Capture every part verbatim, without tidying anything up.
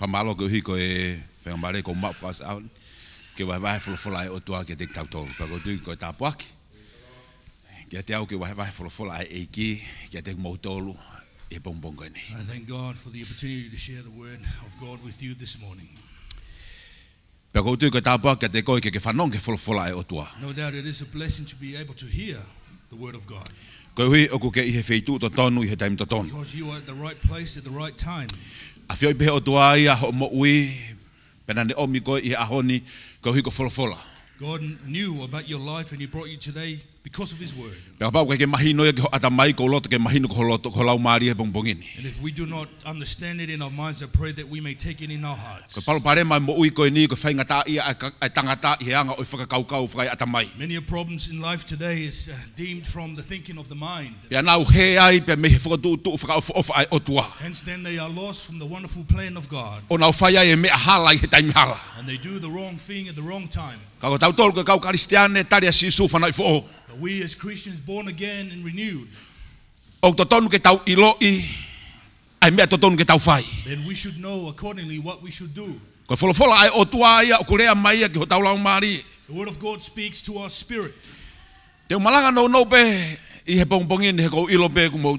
Fakamālō koeʻuhi ko e faingamālie kuo u maʻu fakaʻosi ʻaho ni ke vahevahe folofola ʻa e ʻOtua kiate kitautolu. Pea ʻoku ou tui ko e tāpuaki kiate au ke vahevahe folofola ʻa e ʻEiki kiate kimoutolu ʻi he pongipongi ko eni. I thank God for the opportunity to share the word of God with you this morning. Pea ʻoku ou tui ko e tāpuaki kiate koe ke ke fanongo ki he folofola ʻa e ʻOtua. No doubt it is a blessing to be able to hear the word of God. Koeʻuhi ʻoku ke ʻi he feituʻu totonu ʻi he taimi totonu. Because you are at the right place at the right time. ʻAfioʻi pē ʻe he ʻOtua ia hoʻo moʻui, pea naʻa ne ʻomi koe ʻi he ʻaho ni koeʻuhi ko e folofola. God knew about your life and he brought you today because of his word. Pea kapau ʻoku ʻikai ke mahino ia ki ho ʻatamai, ʻoku ou loto ke mahino ki ho loto, ki ho laumālie he pongipongi ni. And if we do not understand it in our minds, I pray that we may take it in our hearts. Ko e palopalema ʻo e moʻui ko eni, ko e faingataʻaʻia ʻa e ka-, ʻa e tangata ʻi he anga ʻo e fakakaukau fakaeʻatamai. Many a problems in life today is, uh, deemed from the thinking of the mind. Pea nau hē ai pea mei he fokotuʻutuʻu fakaʻofoʻofa ʻa e ʻOtua. Hence then they are lost from the wonderful plan of God. ʻO nau fai ai e meʻa hala ʻi he taimi hala. And they do the wrong thing at the wrong time. Ka ko tautolu ko e kau Kalisitiane tali ʻa Sīsū fanauʻi foʻou, But we as Christians born again and renewed, ʻoku totonu ke tau ʻiloʻi ʻa e meʻa totonu ke tau fai. Then we should know accordingly what we should do. Ko e folofola ʻa e ʻOtua ia ʻoku lea mai ia ki hotau laumālie. The word of God speaks to our spirit. Te u malanga nounou pē ʻi he pongipongi ni he ʻoku ou ʻilo pē kuo mou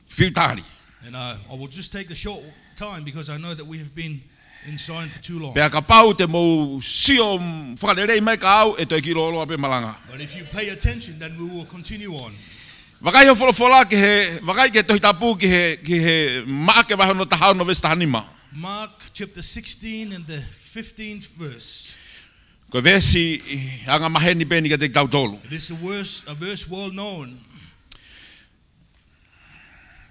fiu tali. And, uh, I will just take a short time because I know that we have been inside for too long. Pea kapau te mou sio fakalelei mai kiate au, ʻe toe kiʻi lōloa pē malanga. But if you pay attention, then we will continue on. Vakai ho folofola ki he, vakai ki he Tohi Tapu ki he, ki he Maʻake vahe hono taha ono veesi taha nima. Mark chapter sixteen and the fifteenth verse. Ko e veesi angamaheni pē eni kiate kitautolu. It is a verse, a verse well known.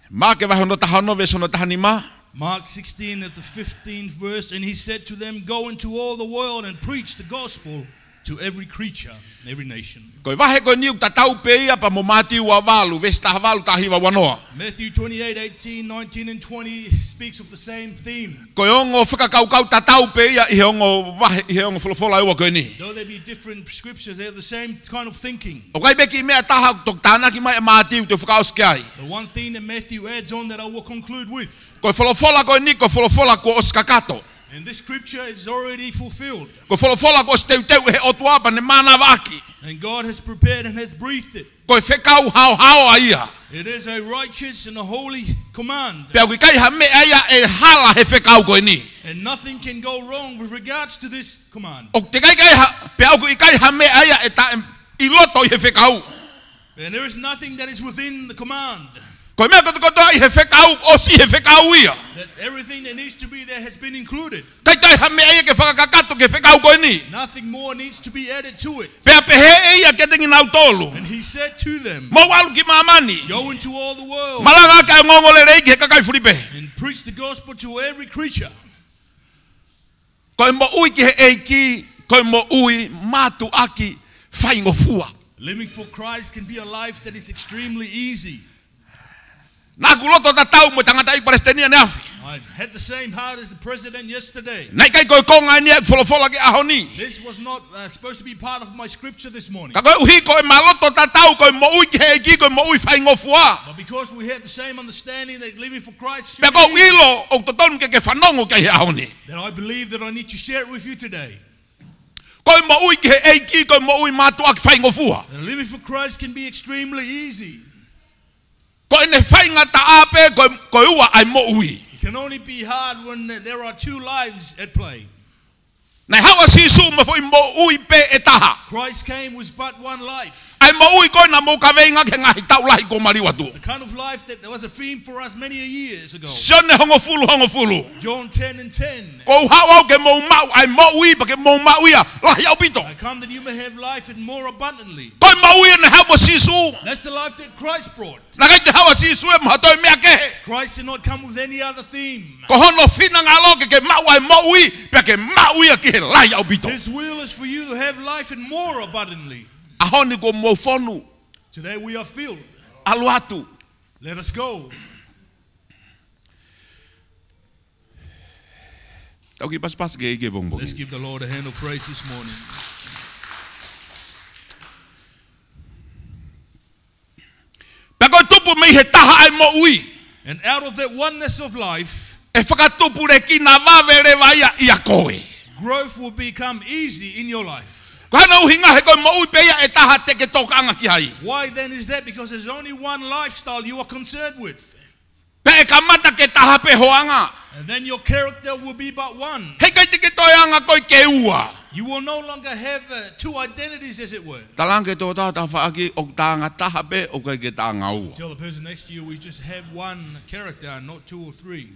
Maʻake vahe hono taha ono veesi hono taha nima. Mark sixteen at the fifteenth verse, and he said to them, "Go into all the world and preach the gospel to every creature, every nation." Ko e vahe ko eni ʻoku tatau pē ia pea mo Mātiu ua valu, veesi taha valu, taha hiva, ua noa. Matthew twenty-eight, eighteen, nineteen, and twenty speaks of the same theme. Ko e ongo fakakaukau tatau pē ia ʻi he ongo vahe, ʻi he ongo folofola ʻe ua ko eni. Though there be different scriptures, they're the same kind of thinking. ʻOku ʻi ai pē kiʻi meʻa ʻe taha ʻoku toki tānaki mai ʻe Mātiu te u fakaʻosi ki ai. The one thing that Matthew adds on that I will conclude with. Ko e folofola ko eni, ko e folofola kuo ʻosi kakato. And this scripture is already fulfilled. Ko e folofola kuo ʻosi teuteu ʻe he ʻOtua pea ne mānavaʻaki. And God has prepared and has breathed it. Ko e fekau haohaoa ia. It is a righteous and a holy command. Pea ʻoku ʻikai ha meʻa ia ʻe hala he fekau ko eni. And nothing can go wrong with regards to this command. ʻOku teʻeki ai ha, pea ʻoku ʻikai ha meʻa ia ʻe taʻe ʻi loto ʻi he fekau. And there is nothing that is within the command. Ko e meʻa kotokotoa ʻi he fekau, ʻosi ʻi he fekau ia. That everything that needs to be there has been included. ʻIkai toe ha meʻa ia ke fakakakato ki he fekau ko eni. Nothing more needs to be added to it. Pea pehē ʻe ia kiate kinautolu, And he said to them, "Mou ʻalu ki māmani. Go into all the world Malanga ʻaki ʻa e ongoongolelei ki he kakai fulipē." and preach the gospel to every creature." Ko e moʻui ki he ʻEiki, ko e moʻui mātuʻaki faingofua. Living for Christ can be a life that is extremely easy. Naʻá ku loto tatau mo e tangataʻeiki palesiteni ʻaneafi. I had the same heart as the president yesterday. Naʻe ʻikai ko e konga eni ʻeku folofola ki he ʻaho ni. This was not, uh, supposed to be part of my scripture this morning. Ka koeʻuhi ko ʻema loto tatau ko e moʻui ki he ʻEiki, ko e moʻui faingofua. But because we had the same understanding that living for Christ should be easy, Pea ʻoku ou ʻilo ʻoku totonu ke ke fanongo ki ai he ʻaho ni. That I believe that I need to share it with you today. Ko e moʻui ki he ʻEiki, ko e moʻui mātuʻaki faingofua. And living for Christ can be extremely easy. Ko ʻene faingataʻa pē, ko, ko e ua ʻa e moʻui. It can only be hard when there are two lives at play. Naʻe haʻu ʻa Sīsū mo e foʻi moʻui pē ʻe taha. Christ came with but one life. ʻA e moʻui ko ē naʻa mou kaveinga ki he ngaahi taʻu lahi kuo maliu atu. The kind of life that was a theme for us many a years ago. Sione hongofulu, hongofulu. John ten and ten. Kuo u haʻu au ke mou maʻu ʻa e moʻui, pea ke mou maʻu ia lahi ʻaupito. I come that you may have life and more abundantly. Ko e moʻui ia naʻe haʻu mo Sīsū. That's the life that Christ brought. Naʻe ʻikai ke haʻu ʻa Sīsū ia mo ha toe meʻa kehe. Christ did not come with any other theme. Ko hono finangalo ke ke maʻu ʻa e moʻui, pea ke maʻu ia ki he lahi ʻaupito. His will is for you to have life and more abundantly. ʻAho ni kuo mou fonu. Today we are filled. ʻAlu atu. Let us go. Tau kiʻi pasipasi ki he ʻEiki he pongipongi. Let's give the Lord a hand of praise this morning. Pea ko e tupu mei he taha ʻa e moʻui. And out of that oneness of life, ʻe fakatupulekina vave leva ia ʻia koe. Growth will become easy in your life. Ko hono ʻuhinga he ko e moʻui pē ia ʻe taha te ke tokanga ki ai. Why then is that? Because there's only one lifestyle you are concerned with. Pea ʻe kamata ke taha pē ho anga. And then your character will be but one. Heʻikai te ke toe anga koe ke ua. You will no longer have, uh, two identities, as it were. Talaange ki he tokotaha ho tafaʻaki ʻoku ta anga taha pē, ʻoku ʻikai ke ta anga ua. Tell the person next to you, we just have one character, not two or three.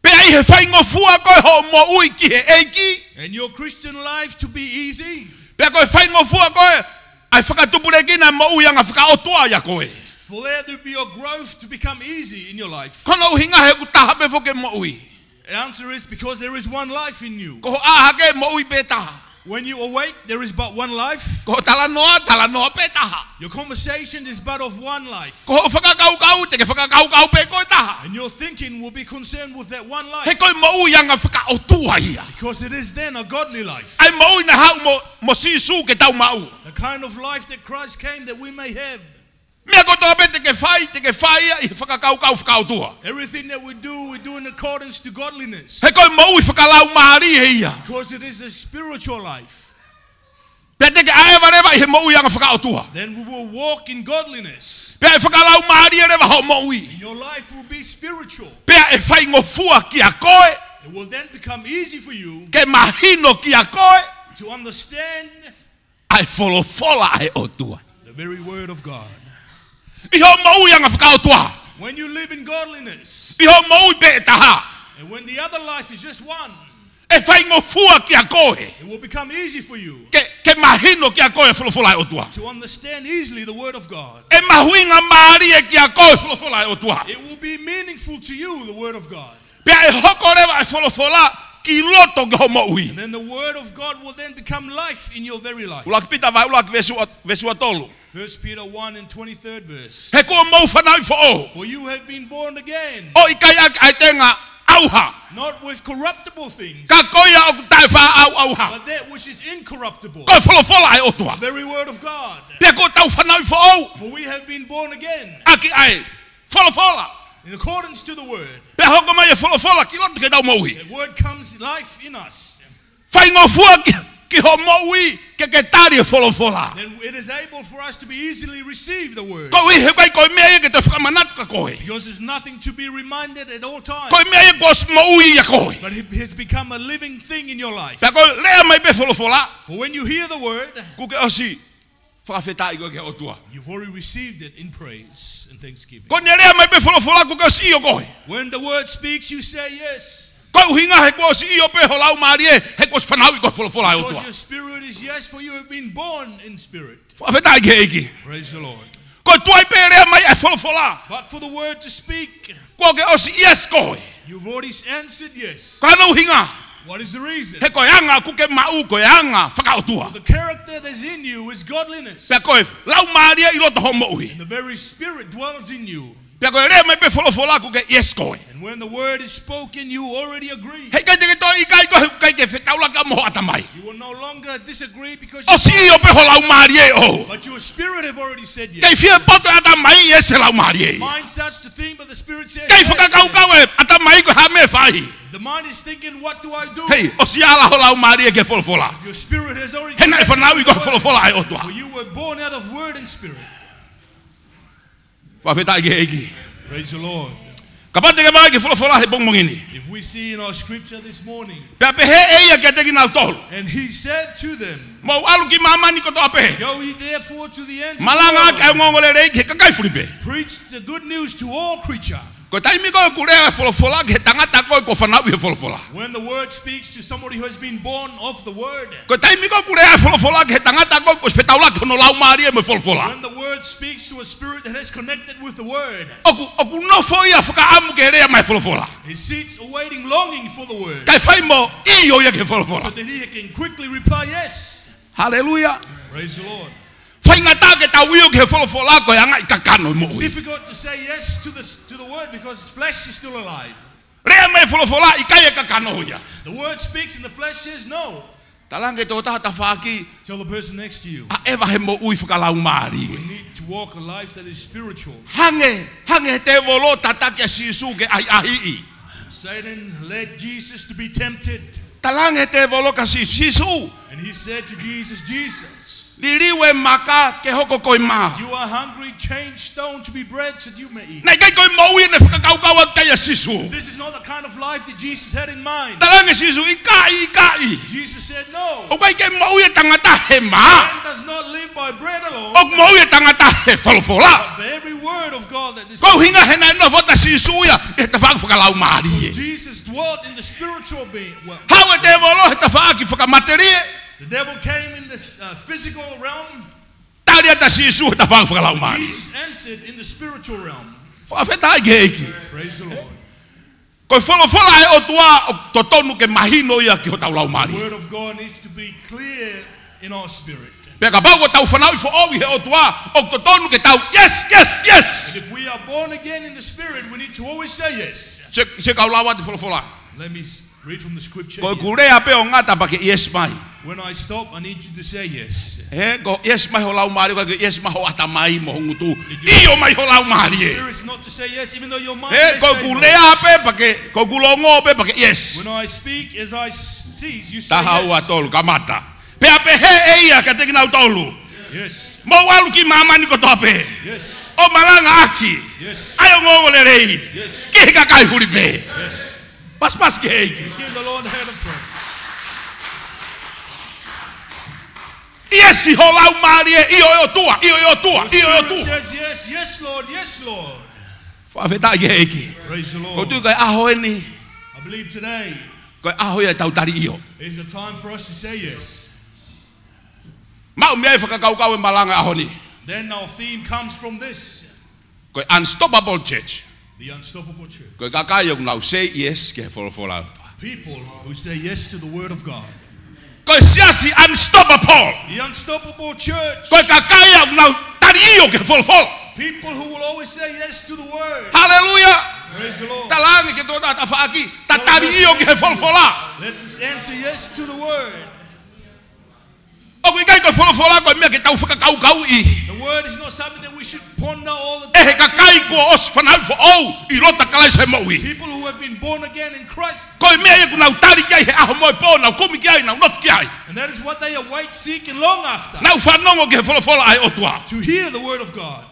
Pea ʻi he faingofua ko ē hoʻo moʻui ki he ʻEiki. And your Christian life to be easy. Pea ko e faingofua ko ē ʻa e fakatupulekina moʻui anga fakaʻotua ʻia koe. For there to be a growth to become easy in your life. Ko hono ʻuhinga he ʻoku taha pē foki e moʻui. The answer is because there is one life in you. Ko hoʻo ʻā hake moʻui pē taha. When you awake, there is but one life. Ko hoʻo talanoa, talanoa pē taha. Your conversation is but of one life. Ko hoʻo fakakaukau, te ke fakakaukau pē koe taha. And your thinking will be concerned with that one life. He ko e moʻui anga fakaʻotua ia. Because it is then a godly life. ʻA e moʻui naʻe haʻu mo, mo Sīsū ke tau maʻu. The kind of life that Christ came that we may have. Meʻa kotoa pē te ke fai, te ke fai ia ʻi he fakakaukau fakaʻotua. Everything that we do, we do in accordance to godliness. He ko e moʻui fakalaumālie ia. Because it is a spiritual life. Pea te ke ʻaʻeva leva ʻi he moʻui anga fakaʻotua. Then we will walk in godliness. Pea ʻe fakalaumālie leva hoʻo moʻui. And your life will be spiritual. Pea ʻe faingofua kia koe. It will then become easy for you ke mahino kia koe to understand ʻa e folofola ʻa e ʻOtua. The very word of God. ʻI hoʻo moʻui anga fakaʻotua. When you live in godliness, ʻi hoʻo moʻui pē ʻe taha, and when the other life is just one, ʻe faingofua kia koe. It will become easy for you ke, ke mahino kia koe e folofola ʻa e ʻOtua. To understand easily the word of God. ʻE mahuʻinga mālie kia koe e folofola ʻa e ʻOtua. It will be meaningful to you, the word of God. Pea ʻe hoko leva e folofola ki loto ki hoʻo moʻui. And then the word of God will then become life in your very life. ʻUluaki Pita vahe ʻuluaki veesi ua, veesi ua tolu. First Peter one and twenty-third verse. He kuo mou fanauʻi foʻou. For you have been born again. ʻO ʻikai ʻaki ʻa e tenga ʻauha. Not with corruptible things, ka ko ia ʻoku taʻefaʻaʻauʻauha. But that which is incorruptible. Ko e folofola ʻa e ʻOtua. The very word of God. Pea kuo tau fanauʻi foʻou. For we have been born again. ʻAki ʻa e folofola. In accordance to the word. Pea hoko mai e folofola ki loto ki heʻetau moʻui. The word comes life in us. Faingofua ki, ki hoʻo moʻui ke ke tali e folofola. Then it is able for us to be easily receive the word. Koeʻuhi he ʻikai ko e meʻa ia ke toe fakamanatu kia koe. Because it's nothing to be reminded at all times. Ko e meʻa ia kuo ʻosi moʻui ʻia koe. But it has become a living thing in your life. Pea ko e lea mai pē folofola. For when you hear the word, kuo ke ʻosi fakafetaʻi koe ki he ʻOtua. You've already received it in praise and thanksgiving. Ko ʻene lea mai pē folofola kuo ke ʻosi ʻio koe. When the word speaks, you say yes. Ko e ʻuhinga he kuo ʻosi ʻio pē ho laumālie, he kuo ʻosi fanauʻi koe he folofola ʻa e ʻOtua. Because your spirit is yes, for you have been born in spirit. Fakafetaʻi ki he ʻEiki. Praise the Lord. Ko e tuai pē lea mai ʻa e folofola. But for the word to speak, kuo ke ʻosi yes koe. You've already answered yes. Ko hono ʻuhinga. What is the reason? He ko e anga ʻoku ke maʻu, ko e anga fakaʻotua. The character that's in you is godliness. Pea ko e laumālie ʻi loto hoʻo moʻui. And the very spirit dwells in you. Pea ko e lea mai pē folofola kuo ke yes koe. And when the word is spoken, you already agree. Heʻikai te ke toe ʻikai koe, heʻikai ke fetaulaki mo ho ʻatamai. You will no longer disagree because you ʻOsi ʻio pē ho laumālie ʻo. But your spirit have already said yes. Kei fie poto e ʻatamai, yes e laumālie. Mind starts to think, but the spirit says yes. Kei fakakaukau e ʻatamai ko e hā e meʻa ʻe fai. The mind is thinking, "What do I do?" Hei, ʻosi ala ho laumālie ki he folofola. Your spirit has already connected with the word. He naʻe fanauʻi koe he folofola ʻa e ʻOtua. For you were born out of word and spirit. Fakafetaʻi ki he ʻEiki. Praise the Lord. Kapau te ke vakai ki he folofola he pongipongi ni. If we see in our scripture this morning, pea pehē ʻe ia kiate kinautolu. And he said to them, Mou ʻalu ki māmani kotoa pē. Go ye therefore to the ends of the world. Malanga ʻaki ʻa e ongoongolelei ki he kakai fuli pē. Preach the good news to all creature. Ko e taimi ko ē ʻoku lea e folofola ki he tangata ko ē kuo fanauʻi he folofola. When the word speaks to somebody who has been born of the word. Ko e taimi ko ē ʻoku lea e folofola ki he tangata ko ē kuo ʻosi fetaulaki hono laumālie mo e folofola. When the word speaks to a spirit that has connected with the word. ʻOku, ʻoku nofo ia fakaʻamu ke lea mai e folofola. He sits awaiting, longing for the word. Kae fai mo ʻio ia ki he folofola. So that he can quickly reply yes. Haleluia. Praise the Lord. Faingataʻa ke tau ʻio ki he folofola ko e anga ʻi kakano e moʻui. It's difficult to say yes to the, to the word because flesh is still alive. Lea mai e folofola ʻikai e kakano ia. The word speaks and the flesh says no. Talaange ki he tokotaha ho tafaʻaki, Tell the person next to you, ʻaʻeva he moʻui fakalaumālie. We need to walk a life that is spiritual. Hanga, hanga he tēvolo tataki ʻa Sīsū ke ʻahiʻahiʻi. Satan led Jesus to be tempted. Talaange he tēvolo kia Sī-, Sīsū, And he said to Jesus, "Jesus, liliu e maka ke hoko ko e mā." You are hungry, change stone to be bread so that you may eat." Naʻe ʻikai ko e moʻui ʻene fakakaukau atu kia Sīsū. This is not the kind of life that Jesus had in mind. Talaange Sīsū, ʻikai, ʻikai. Jesus said, "No. ʻOku ʻikai ke moʻui e tangata he mā. Man does not live by bread alone, ʻOku moʻui e tangata he folofola. but by every word of God that is." Ko e ʻuhinga he naʻe nofo atu ʻa Sīsū ia he tafaʻaki fakalaumālie. Jesus dwelt in the spiritual being. Well, Haʻu e tēvolo he tafaʻaki fakamatelie. The devil came in this, uh, physical realm. Tali atu ʻa Sīsū he tafaʻaki fakalaumālie. Jesus answered in the spiritual realm. Fakafetaʻi ki he ʻEiki. Praise the Lord. Ko e folofola ʻa e ʻOtua ʻoku totonu ke mahino ia ki hotau laumālie. The word of God needs to be clear in our spirit. Pea kapau ʻoku tau fanauʻi foʻou ʻi he ʻOtua, ʻoku totonu ke tau, yes, yes, yes. And if we are born again in the spirit, we need to always say yes. Sio, sio kau lau atu e folofola. Let me s-, read from the scripture Ko here. ʻeku lea pē ʻo ngata pea ke yes mai. When I stop, I need you to say yes. He, ko e yes mai ho laumālie, ko e yes mai ho ʻatamai mo ho ngutu. Did you ʻIo mai ho laumālie. Spirit not to say yes, even though your mind He, may ko say ʻeku no. lea pē pea ke, ko ʻeku longo pē pea ke yes. When I speak, as I s-, cease, you say Taha, ua, yes. tolu, kamata. Pea pehē ʻe ia kiate kinautolu. Yes. Mou ʻalu ki māmani kotoa pē. Yes. ʻO malangaʻaki. Yes. ʻA e ongoongolelei. Yes. Ki he kakai fulipē. Yes. Pasipasi ki he ʻEiki. Let's give the Lord a hand of praise. Yes ho laumālie, ʻio ʻe ʻOtua, ʻio ʻe ʻOtua, Your ʻio ʻe spirit ʻOtua. says yes, yes, Lord, yes, Lord. Fakafetaʻi ki he ʻEiki. Praise the Lord. ʻOku ou tui ko e ʻaho eni, I believe today ko e ʻaho ia ʻetau tali ʻio. is the time for us to say yes. Maʻu mei ai e fakakaukau e malanga ʻaho ni. Then our theme comes from this. Ko e unstoppable church. The unstoppable church. Ko e kakai ʻoku nau say yes ki he folofola ʻa e ʻOtua. People who say yes to the word of God. Ko e siasi unstoppable. The unstoppable church. Ko e kakai ʻoku nau tali ʻio ki he folofola. People who will always say yes to the word. Haleluia. Praise the Lord. Talaange ki he tokotaha ho tafaʻaki, ta tali ʻio ki he folofola. Let us answer yes to the word. ʻOku ʻikai ko e folofola ko e meʻa ke tau fakakaukauʻi. The word is not something that we should ponder all the time. ʻE he kakai kuo ʻosi fanauʻi foʻou ʻi loto ʻia Kalaisi he moʻui. People who have been born again in Christ. Ko e meʻa ia ʻoku nau tali ki ai he ʻaho mo e pō, nau kumi ki ai, nau nofo ki ai. And that is what they await, seek, and long after. Nau fanongo ki he folofola ʻa e ʻOtua. To hear the word of God.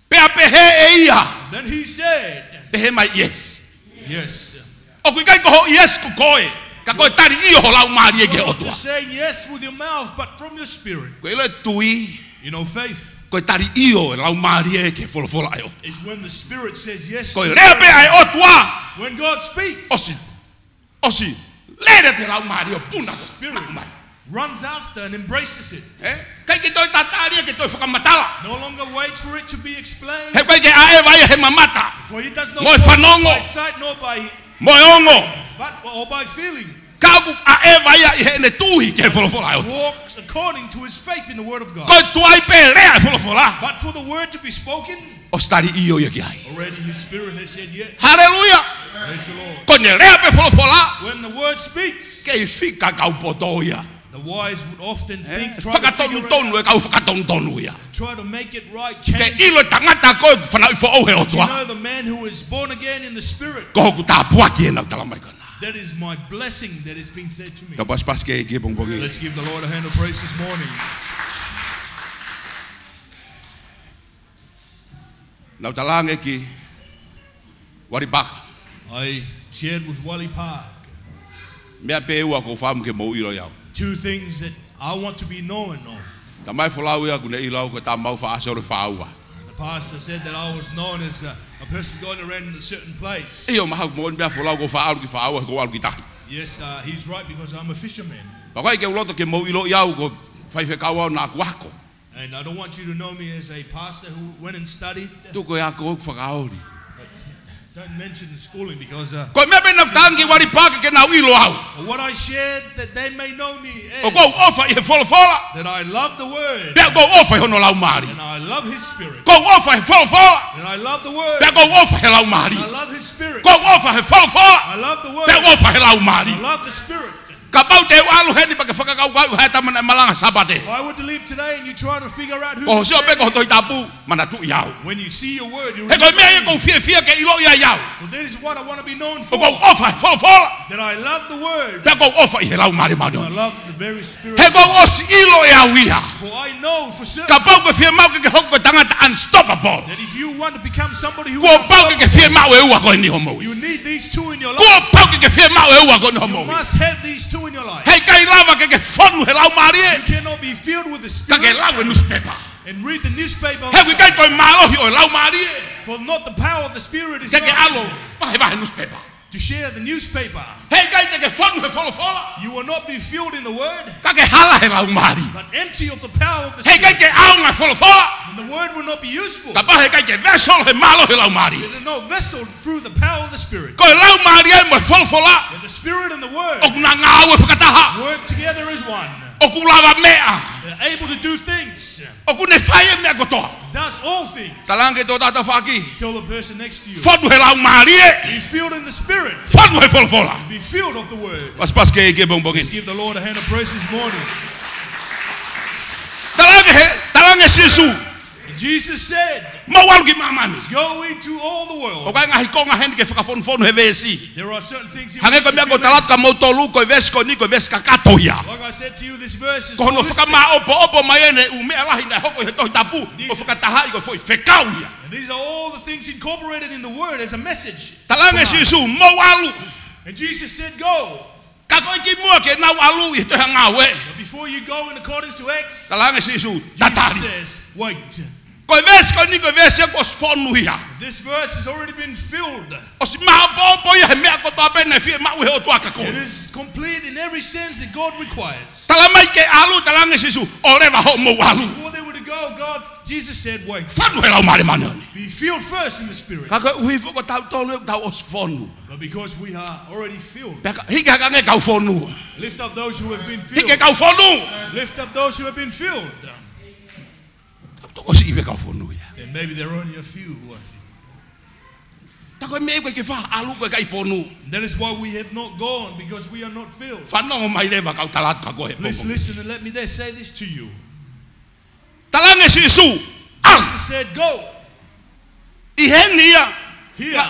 Pea pehē ʻe ia. Then he said, Pehē mai yes. Yes. ʻOku ʻikai ko hoʻo yes ko koe, ka ko e tali ʻio ho laumālie ki he ʻOtua. Not just saying yes with your mouth, but from your spirit. Ko e ʻilo e tui. You know, faith Ko e tali ʻio e laumālie ki he folofola ʻa e ʻOtua. is when the spirit says yes Ko e to the lea pē word. ʻa e ʻOtua. When God speaks, ʻOsi. ʻOsi lele atu e laumālie ʻo puna. Spirit Mai. runs after and embraces it. Eh? ʻIkai ke toe tatali ia ke toe fakamatala. No longer waits for it to be explained. He ʻoku ʻikai ke ʻaʻeva ia he mamata. For he does not Mo e walk fanongo. by sight nor by Mo e ongo. but, or by feeling. Ka ʻoku ʻaʻeva ia ʻi heʻene tui ki he folofola ʻa e ʻOtua. Walks according to his faith in the word of God. Ko e tuai pē lea e folofola. But for the word to be spoken, ʻOsi tali ʻio ia ki ai. Already his spirit has said yes. Haleluia. Praise the Lord. Ko ʻene lea pē folofola. When the word speaks, Kei fika kau poto ia. the wise would often Eh, think, try to figure it fakatonutonu out, e kau fakatonutonu ia. try to make it right, Ke change. ʻilo e tangata ko ē fanauʻi foʻou he But you ʻOtua. know the man who is born again in the spirit, Ko hoku tāpuaki ē naʻa ku tala mai ko ena. That is my blessing that is being said to me. Tau pasipasi ki he ʻEiki he pongipongi. Let's give the Lord a hand of praise this morning. Naʻa ku talaange ki Wally Parker. I shared with Wally Parker. Meʻa pē ua ʻoku ou fakaʻamu ke mou ʻilo au. Two things that I want to be known of. Tamai folau ia ʻoku ne ʻilo au ko e tama ʻoku faʻa solo faʻaua. The pastor said that I was known as a, a person going around in a certain place. ʻIo, mahalo ʻoku moʻoni pē ʻa folau ʻoku ou faʻa ʻalu ki faʻaua, ʻoku ou ʻalu ki tahi. Yes, uh, he's right because I'm a fisherman. Pea ʻoku ʻikai ke u loto ke mou ʻiloʻi au ko e faifekau au naʻa ku ako. And I don't want you to know me as a pastor who went and studied. Tuku e ako ʻoku fakaoli. Don't mention the schooling because, uh, Ko e meʻa pē naʻa ku talaange ki Wally Parker ke nau ʻilo au. What I shared that they may know me as ʻOku ou ʻofa ʻi he folofola. that I love the word Pea ʻoku ou ʻofa ʻi hono laumālie. and I love his spirit. ʻOku ou ʻofa he folofola. And I love the word Pea ʻoku ou ʻofa he laumālie. and I love his spirit. ʻOku ou ʻofa he folofola. I love the word Pea ʻoku ou ʻofa he laumālie. and I love the spirit. Kapau te u ʻalu heni pea ke fakakaukau ha tama naʻe malanga Sāpate, If I were to leave today and you try to figure out who ko hoʻo sio pē ki ho Tohi Tapu, manatuʻi au. When you see your word, you He ko e meʻa ia ʻoku ou fiefia ke ʻiloʻi ai au. For that is what I want to be known for. ʻOku ou ʻofa he folofola. That I love the word. Pea ʻoku ou ʻofa ʻi he Laumālie Māʻoniʻoni. I love the very Spirit. He ʻoku ou ʻosi ʻilo ʻe au ia. For I know for certain Kapau ʻoku ke fiemaʻu ke ke hoko ko e tangata unstoppable, that if you want to become somebody who kuo pau ke ke fiemaʻu e ua ko eni hoʻo moʻui. You need these two in your life. Kuo pau ke ke fiemaʻu e ua ko eni hoʻo moʻui. You must have these two in your life. He ʻikai lava ke ke fonu he Laumālie. You cannot be filled with the Spirit. Ka ke lau e nusipepa. And read the newspaper. He ʻoku ʻikai ko e mālohi ʻo e Laumālie. For not the power of the Spirit is Ke ke not ʻalu ʻo vahevahe nusipepa. To share the newspaper. He ʻikai te ke fonu he folofola. You will not be filled in the word. Ka ke hala he Laumālie. But empty of the power of the He ʻikai Spirit. Ke ʻaonga e folofola. And the word will not be useful. Kapau he ʻikai ke vessel he mālohi ʻo e Laumālie. It is not vessel through the power of the Spirit. Ko e Laumālie mo e folofola. And the Spirit and the word ʻOku na ngāue fakataha. Work together as one. ʻOku lava meʻa. They're able to do things. ʻOku ne fai e meʻa kotoa. Does all things. Talaange ki ho tafaʻaki. Tell the person next to you. Fonu he Laumālie. Be filled in the Spirit. Fonu he folofola. Be filled of the word. Pasipasi ki he ʻEiki he pongipongi ni. Let's give the Lord a hand of praise this morning. Talaange he, talaange Sīsū. And Jesus said, Mou ʻalu ki māmani. Go into all the world. ʻOku ʻi ai e ngaahi konga heni ke fakafonufonu he veesi. There are certain things in Hangē ko e meʻa ko e tala atu kia moutolu, ko e veesi ko eni, ko e veesi kakato ia. Like I said to you, this verse is holistic. Ko hono fakamāʻopoʻopo mai eni e ʻū meʻa lahi naʻe hoko ʻi he Tohi Tapu, ʻo fakatahaʻi ko e foʻi fekau ia. And these are all the things incorporated in the word as a message. Talaange Sīsū, mou ʻalu. And Jesus said, Go. Ka ko e kimuʻa ke nau ʻalu ʻi he tohi Ngāue. But before you go in accordance to Acts, Talaange Sīsū, tatali. Jesus says, Wait. Ko e veesi ko eni, ko e veesi ia kuo ʻosi fonu ia. This verse has already been filled. ʻOsi māʻopoʻopo ia he meʻa kotoa pē naʻe fiemaʻu he ʻOtua ka ko. It is complete in every sense that God requires. Tala mai ke ʻalu, talaange Sīsū, ʻoleva hoʻomou ʻalu. Before they were to go, God, Jesus said, Wait. Fonu he Laumālie Māʻoniʻoni. Be filled first in the Spirit. Ka koeʻuhi foki ko tautolu ʻoku tau ʻosi fonu. But because we are already filled, Pea ka, hiki hake ange kau fonu. Lift up those who have been filled. Hiki kau fonu. Lift up those who have been filled. Tau tokosiʻi pē kau fonu ia. Then maybe there are only a few who are filled. Tā ko e meʻa ia ʻoku ʻikai ke faʻa ʻalu ko e ʻikai fonu. That is why we have not gone, because we are not filled. Fanongo mai leva kau tala atu kia koe he pongipongi ni. Please listen and let me dare say this to you. Talaange Sīsū, ʻalu. Jesus said, Go. ʻI heni ia. Here.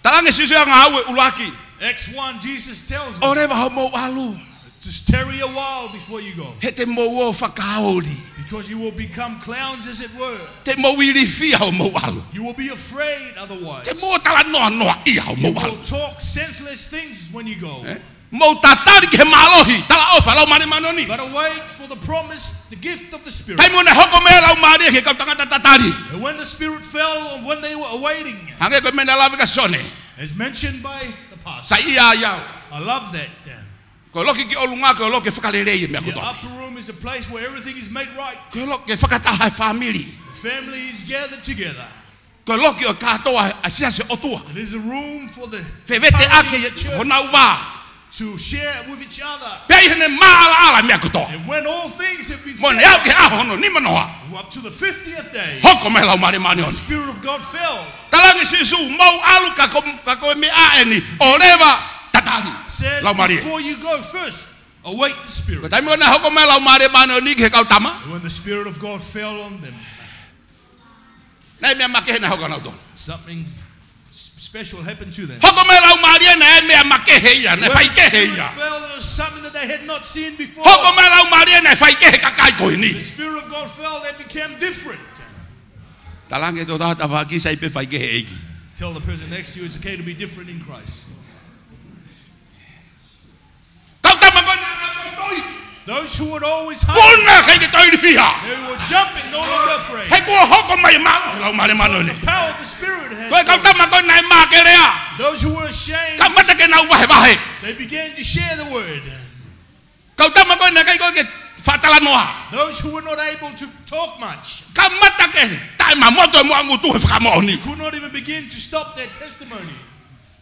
Talaange Sīsū ia Ngāue ʻuluaki. Acts one, Jesus tells them, ʻOleva hoʻomou ʻalu. Just tarry a while before you go. He te mou ō ʻo fakaoli. Because you will become clowns, as it were. Te mou ilifia hoʻomou ʻalu. You will be afraid otherwise. Te mou talanoa noaʻia hoʻomou ʻalu. You will talk senseless things when you go. Eh? Mou tatali ki he mālohi, talaʻofa ʻa e Laumālie Māʻoniʻoni. But await for the promise, the gift of the Spirit. Taimi naʻe hoko mai e Laumālie ki he kau tangata tatali. And when the Spirit fell on when they were awaiting, Hangē ko e meʻa naʻe lave kia Sione. As mentioned by the pastor. Saiʻia ai au. I love that. Ko e loki ki ʻolunga, ko e loki ke fakalelei e meʻa kotoa. The upper room is a place where everything is made right. Ko e loki ke fakataha e fāmili. The family is gathered together. Ko e loki ʻo e kātoa ʻa e siasi ʻo e ʻOtua. It is a room for the Fevete ʻaki e honau vā. To share with each other. Pea ʻi heʻene maʻalaʻala e meʻa kotoa. And when all things have been said, Mo ne aʻu ki he ʻaho hono nimanoa. Up to the fiftieth day, Hoko mai e Laumālie Māʻoniʻoni. The Spirit of God fell. Talaange Sīsū, mou ʻalu ka ko, ka ko e meʻa eni, ʻoleva tatali. Said, Laumālie. Before you go first, await the Spirit. Ko e taimi naʻe hoko mai e Laumālie Māʻoniʻoni ki he kau tama. When the Spirit of God fell on them, Naʻe meʻa makehe naʻe hoko kia nautolu. Something s-, special happened to them. Hoko mai e Laumālie naʻe meʻa makehe ia, naʻe faikehe ia. When the Spirit fell, there was something that they had not seen before. Hoko mai e Laumālie naʻe faikehe e kakai ko eni. The Spirit of God fell, they became different. Talaange ki ho tafaʻaki sai pē faikehe ʻEiki. Tell the person next to you it's okay to be different in Christ. Kau tama ko ē naʻe toitoi. Those who would always hide. Puna, ʻikai ke toe ilifia. They were jumping, no longer afraid. He kuo hoko mai e mālohi ʻo e Laumālie Māʻoniʻoni. The power of the Spirit has come. Ko e kau tama ko ē naʻe mākelea. Those who were ashamed, Kamata ke nau vahevahe. They began to share the word. Kau tama ko ē naʻe ʻikai ko ē ke faʻa talanoa. Those who were not able to talk much. Kamata ke taʻemamotu e muʻa ngutu he fakamoʻoni. Could not even begin to stop their testimony.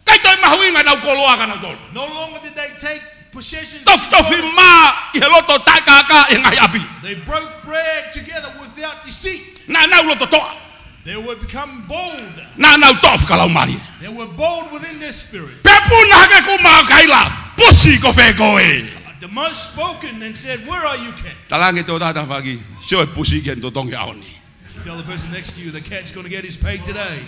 ʻIkai toe mahuʻinga ʻenau koloa kia nautolu. No longer did they take possessions of the world. Tofitofi mā ʻi he loto taʻekākā ʻi he ngaahi ʻapi. They broke bread together without deceit. Naʻa nau loto toʻa. They were become bold. Naʻa nau toʻa fakalaumālie. They were bold within their spirit. Pea puna hake e kū mā ʻo kaila, pusi ko fē koe. The most spoken and said, "Where are you, cat?" Talaange ki ho tafaʻaki, sio e pusi ki he totongi ʻaho ni. Tell the person next to you, the cat's gonna get his pay today.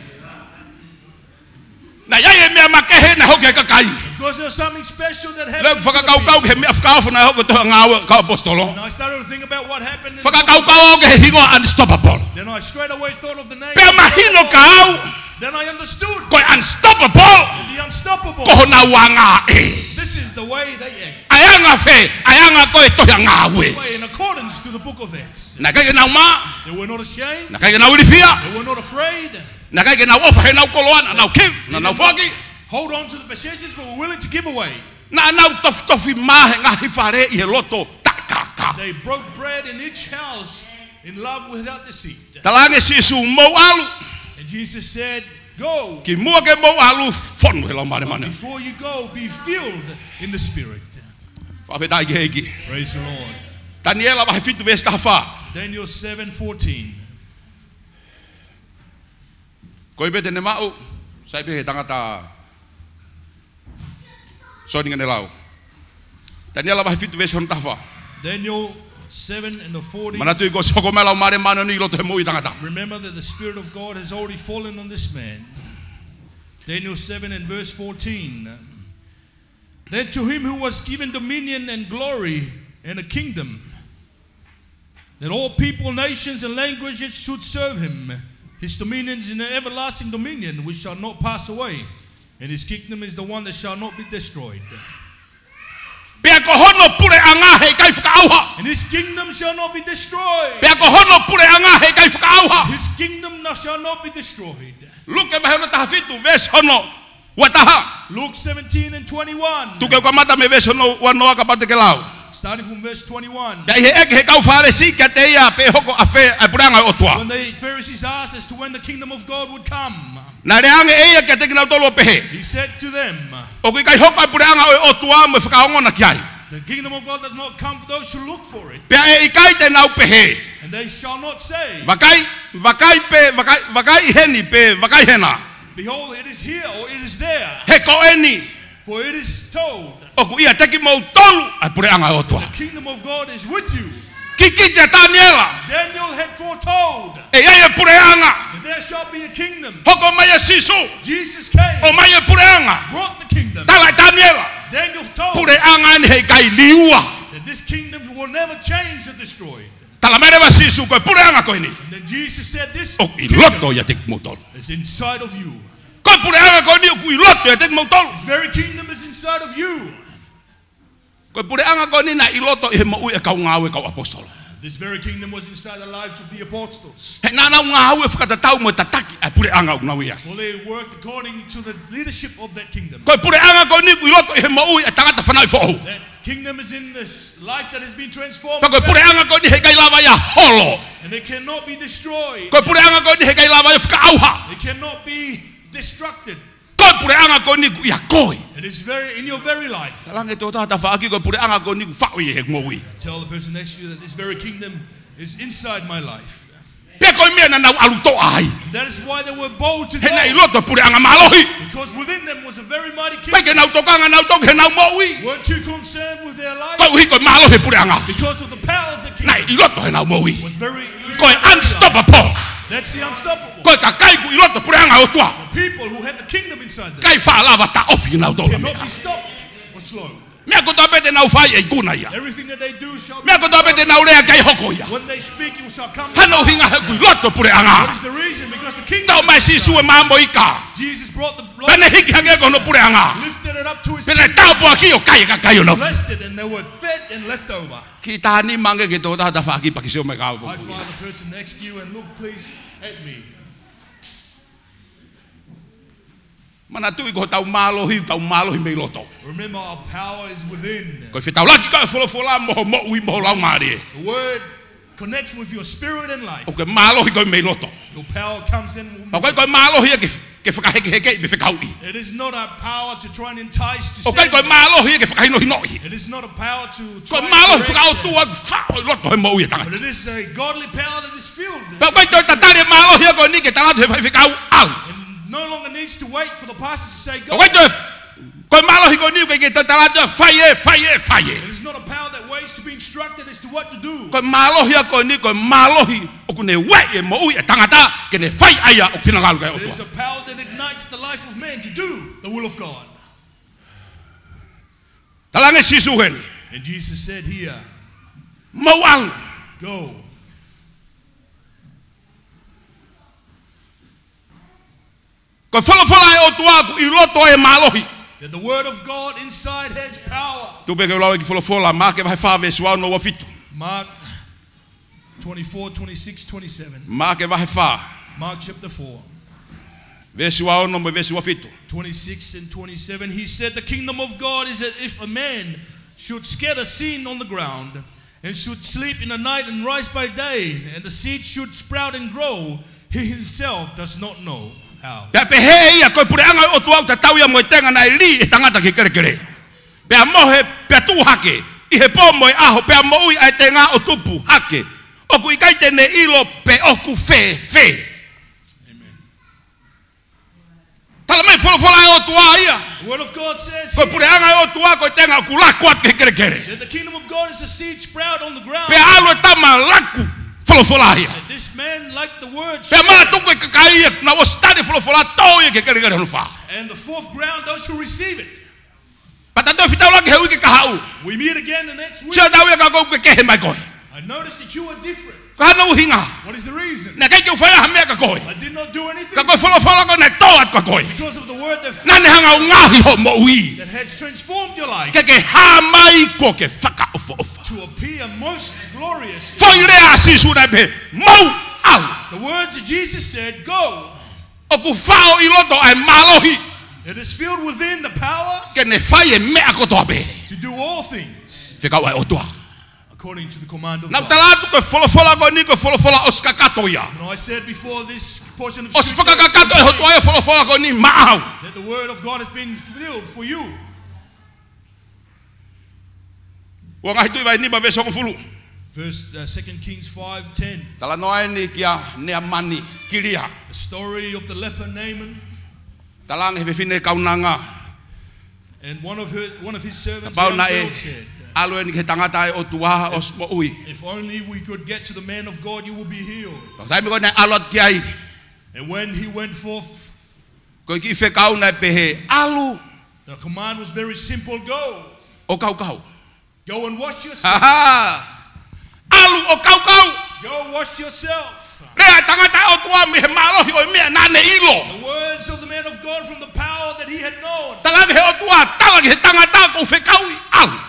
Naʻe ʻi ai e meʻa makehe naʻe hoko ki he kakai. Of course, there was something special that happened to the people. Lea ʻeku fakakaukau ki he meʻa fakaofo naʻe hoko he tohi Ngāue ʻa e kau ʻAposetolo. And I started to think about what happened in the book of Acts. Fakakaukau au ki he hingoa Unstoppable. Then I straight away thought of the name Unstoppable. Pea mahino kia au, then I understood. Ko e Unstoppable, the Unstoppable, ko honau anga ē. This is the way they act. ʻA e anga fē? ʻA e anga ko e tohi Ngāue. Way in accordance to the book of Acts. Naʻe ʻikai ke nau mā. They were not ashamed. Naʻe ʻikai ke nau ilifia. They were not afraid. Naʻe ʻikai ke nau ʻofa heʻenau koloa, naʻa nau give, naʻa nau foaki. They didn't hold on to the possessions, but were willing to give away. Naʻa nau tofitofi mā he ngaahi fale ʻi he loto taʻekākā. They broke bread in each house in love without deceit. Talaange ʻe Sīsū, mou ʻalu. And Jesus said, "Go." Kimuʻa ke mou ʻalu, fonu he Laumālie Māʻoniʻoni. But before you go, be filled in the Spirit. Fakafetaʻi ki he ʻEiki. Praise the Lord. Taniela vahe fitu veesi taha fā. Daniel seven fourteen. Ko ia pē te ne maʻu, sai pē he tangata Soni Ngenelau. Taniela vahe fitu veesi hono taha fā. Daniel seven and the fourteen. Manatuʻi kuo ʻosi hoko mai e Laumālie Māʻoniʻoni ʻi loto he moʻui ʻa e tangata. Remember that the Spirit of God has already fallen on this man. Daniel seven and verse fourteen. Then to him who was given dominion and glory and a kingdom, that all people, nations, and languages should serve him. His dominion is an everlasting dominion which shall not pass away, and his kingdom is the one that shall not be destroyed. Pea ko hono puleʻanga heʻikai fakaʻauha. And his kingdom shall not be destroyed. Pea ko hono puleʻanga heʻikai fakaʻauha. His kingdom shall not be destroyed. Luke vahe hono taha fitu, veesi hono ua taha. Luke seventeen and twenty-one. Tuku ke u kamata mei he veesi hono ua noa kapau te ke lau. Starting from verse twenty-one. Naʻe ʻeke ʻe he kau Fālesi kiate ia pe ʻe hoko ʻafē ʻa e puleʻanga ʻo e ʻOtua. When the Pharisees asked as to when the kingdom of God would come, naʻe lea ange ʻe ia kiate kinautolu ʻo pehē, he said to them, ʻoku ʻikai hoko ʻa e puleʻanga ʻo e ʻOtua mo e fakaongona ki ai. The kingdom of God does not come for those who look for it. Pea ʻe ʻikai te nau pehē, and they shall not say, vakai, vakai pē, vakai, vakai ʻi heni pe vakai hena. Behold, it is here, or it is there. He ko eni. For it is told. ʻOku ʻiate kimoutolu ʻa e puleʻanga ʻo e ʻOtua. The kingdom of God is with you. Kikite ʻa Taniela. Daniel had foretold. ʻE ʻi ai e puleʻanga. That there shall be a kingdom. Hoko mai ʻa Sīsū. Jesus came. ʻOmai e puleʻanga. Brought the kingdom. Tala ʻe Taniela. Daniel told. Puleʻanga ni heʻikai liua. That this kingdom will never change or destroyed. Tala mai leva ʻe Sīsū, ko e puleʻanga ko eni. And then Jesus said, this kingdom, ʻoku ʻi loto ʻiate kimoutolu. Is inside of you. Ko e puleʻanga ko eni ʻoku ʻi loto ʻiate kimoutolu. This very kingdom is inside of you. Ko e puleʻanga ko eni naʻe ʻi loto ʻi he moʻui ʻa e kau ngāue, kau ʻaposetolo. This very kingdom was inside the lives of the apostles. He naʻa nau ngāue fakatatau mo e tataki ʻa e puleʻanga ʻoku nau ʻi ai. For they worked according to the leadership of that kingdom. Ko e puleʻanga ko eni ʻoku ʻi loto ʻi he moʻui ʻa e tangata fanauʻi foʻou. That kingdom is in this life that has been transformed. Pea ko e puleʻanga ko eni heʻikai lava ia ʻo holo. And it cannot be destroyed. Ko e puleʻanga ko eni heʻikai lava ia ʻo fakaʻauha. It cannot be destructed. Ko e puleʻanga ko eni ʻoku ʻia koe. It is very, in your very life. Talaange ki ho tafaʻaki, ko e puleʻanga ko eni ʻoku faʻo ʻi heʻeku moʻui. Tell the person next to you that this very kingdom is inside my life. Pea ko e meʻa naʻa nau ʻalu toʻa ai. That is why they were bold to go. He naʻe ʻi loto e puleʻanga mālohi. Because within them was a very mighty kingdom. ʻIkai ke nau tokanga nautolu ki heʻenau moʻui. Weren't too concerned with their life. Koeʻuhi ko e mālohi e puleʻanga. Because of the power of the kingdom. Naʻe ʻi loto heʻenau moʻui. Was very, ko e unstoppable. That's the unstoppable. Ko e kakai ʻoku ʻi loto e puleʻanga ʻo e ʻOtua. The people who have the kingdom inside them. ʻIkai faʻa lava ʻo taʻofi kinautolu. Cannot be stopped or slowed. Meʻa kotoa pē te nau fai ʻe ikuna ia. Everything that they do shall be. Meʻa kotoa pē te nau lea ʻikai hoko ia. When they speak, it shall come to pass. Ko hono ʻuhinga he ʻoku ʻi loto e puleʻanga. What is the reason? Because the kingdom. Toʻo mai ʻe Sīsū e mamoe ika. Jesus brought the blood. Pea ne hiki hake ki hono puleʻanga. Lifted it up to his kingdom. Pea ne tāpuakiʻi ʻo kai ʻe he kakai ʻo nau. Blessed it, and they were fed and left over. Kiʻi tā nima ange ki ho tafaʻaki pea ke sio mai ki he kau. High five the person next to you and look please at me. Manatuʻi ko hotau mālohi, ʻoku tau mālohi mei loto. Remember, our power is within. Ko e fetaulaki ʻa e folofola mo hoʻo moʻui mo ho laumālie. The word connects with your spirit and life. ʻOku ke mālohi koe mei loto. Your power comes in. ʻOku ʻikai ko e mālohi ia ke, ke fakahekehekeʻi pe fekauʻi. It is not a power to try and entice to sin. ʻOku ʻikai ko e mālohi ia ke fakahinohinoʻi. It is not a power to try and correct that. Ko e mālohi fakaʻotua ʻoku faʻo ʻi loto he moʻui ʻa e tangata. But it is a godly power that is filled. Pea ʻoku ʻikai toe tatali e mālohi ia ko eni ke tala atu ʻe he faifekau ʻalu. And no longer needs to wait for the pastor to say, "Go." ʻOku ʻikai toe, ko e mālohi ko eni ʻoku ʻikai ke toe tala atu ia, fai ē, fai ē, fai ē. It is not a Ko e mālohi ia ko eni, ko e mālohi ʻoku ne ueʻi e moʻui ʻa e tangata ke ne fai ʻa ia ʻoku finangalo ki ai e ʻOtua. There's a power that ignites the life of man to do the will of God. Talaange ʻe Sīsū heni, And Jesus said here, mou ʻalu. Go. Ko e folofola ʻa e ʻOtua ʻoku ʻi loto ʻi ai e mālohi. That the word of God inside has power. Tuku pē ke u lau e kiʻi folofola, Maʻake vahe fā veesi ua ono ua fitu. Mark twenty-four, twenty-six, twenty-seven. Maʻake vahe fā. Mark chapter four. Veesi ua ono mo e veesi ua fitu. Twenty-six and twenty-seven. He said, "The kingdom of God is as if a man should scatter seed on the ground, and should sleep in the night and rise by day, and the seed should sprout and grow, he himself does not know how." Pea pehē ia, ko e puleʻanga ʻo e ʻOtua ʻoku tatau ia mo e tenga naʻe lī ʻe he tangata ki he kelekele. Pea mohe, pea tuʻu hake ʻi he pō mo e ʻaho, pea moʻui ʻa e tenga ʻo tupu hake. ʻOku ʻikai te ne ʻilo pe ʻoku fēfē. Amen. Tala mai folofola ʻa e ʻOtua ia. The word of God says Ko e here puleʻanga ʻo e ʻOtua ko e tenga ʻoku laku atu ki he kelekele. That the kingdom of God is a seed sprout on the ground. Pea ʻalu e tama laku folofola ia. And this man, like the word, Pea shared. Mātuku e kakai ia naʻa nau ʻosi tali e folofola, tō ia ki he kelekele hono fā. And the fourth ground, those who receive it. Pea ta toe fetaulaki he uike kahaʻu. We meet again the next week. Sio, tau ia ka ʻoku ke kehe mai koe. I noticed that you are different. Ko e hā hono ʻuhinga? What is the reason? Naʻe ʻikai ke u fai ha meʻa kia koe. I did not do anything. Ka ko e folofola ko ē naʻe tō atu kia koe. Because of the word that Naʻa ne hanga ʻo ngaohi hoʻo moʻui that has transformed your life ke ke hā mai kuo ke fakaʻofoʻofa. To appear most glorious. Foʻi lea ʻa Sīsū naʻe pehē, mou ʻalu. The words that Jesus said, "Go." ʻOku faʻo ʻi loto ʻa e mālohi It is filled within the power ke ne fai e meʻa kotoa pē. To do all things Fekau ʻa e ʻOtua. According to the command of Naʻa ku God. Tala atu ko e folofola ko eni ko e folofola ʻosi kakato ia. Now, I said before this portion of ʻOsi scripture fakakakato ʻe he ʻOtua e folofola ko eni maʻau. That the word of God has been filled for you. Ua Ngaahi Tuʻi vahe nima veesi hongofulu. First, uh, Second Kings five ten. Talanoa eni kia Neamani, Kilia. The story of the leper Naaman. Talaange ʻe he fefine kaunanga. And one of her, one of his servants, Kapau naʻe ʻalu eni ki he tangata ʻa e ʻOtua ʻosi moʻui. If only we could get to the man of God, you will be healed. Pea taimi ko ē naʻe ʻalu atu ki ai. And when he went forth, Ko e kiʻi fekau naʻe pehē, ʻalu. The command was very simple, go. ʻO kaukau. Go and wash yourself. Ha ha. ʻAlu ʻo kaukau. Go wash yourself. Lea ʻa e tangata ʻa e ʻOtua mei he mālohi ʻo e meʻa naʻa ne ʻilo. The words of the man of God from the power that he had known. Talaange ʻe he ʻOtua, tala ki he tangata ʻoku ou fekauʻi, ʻalu.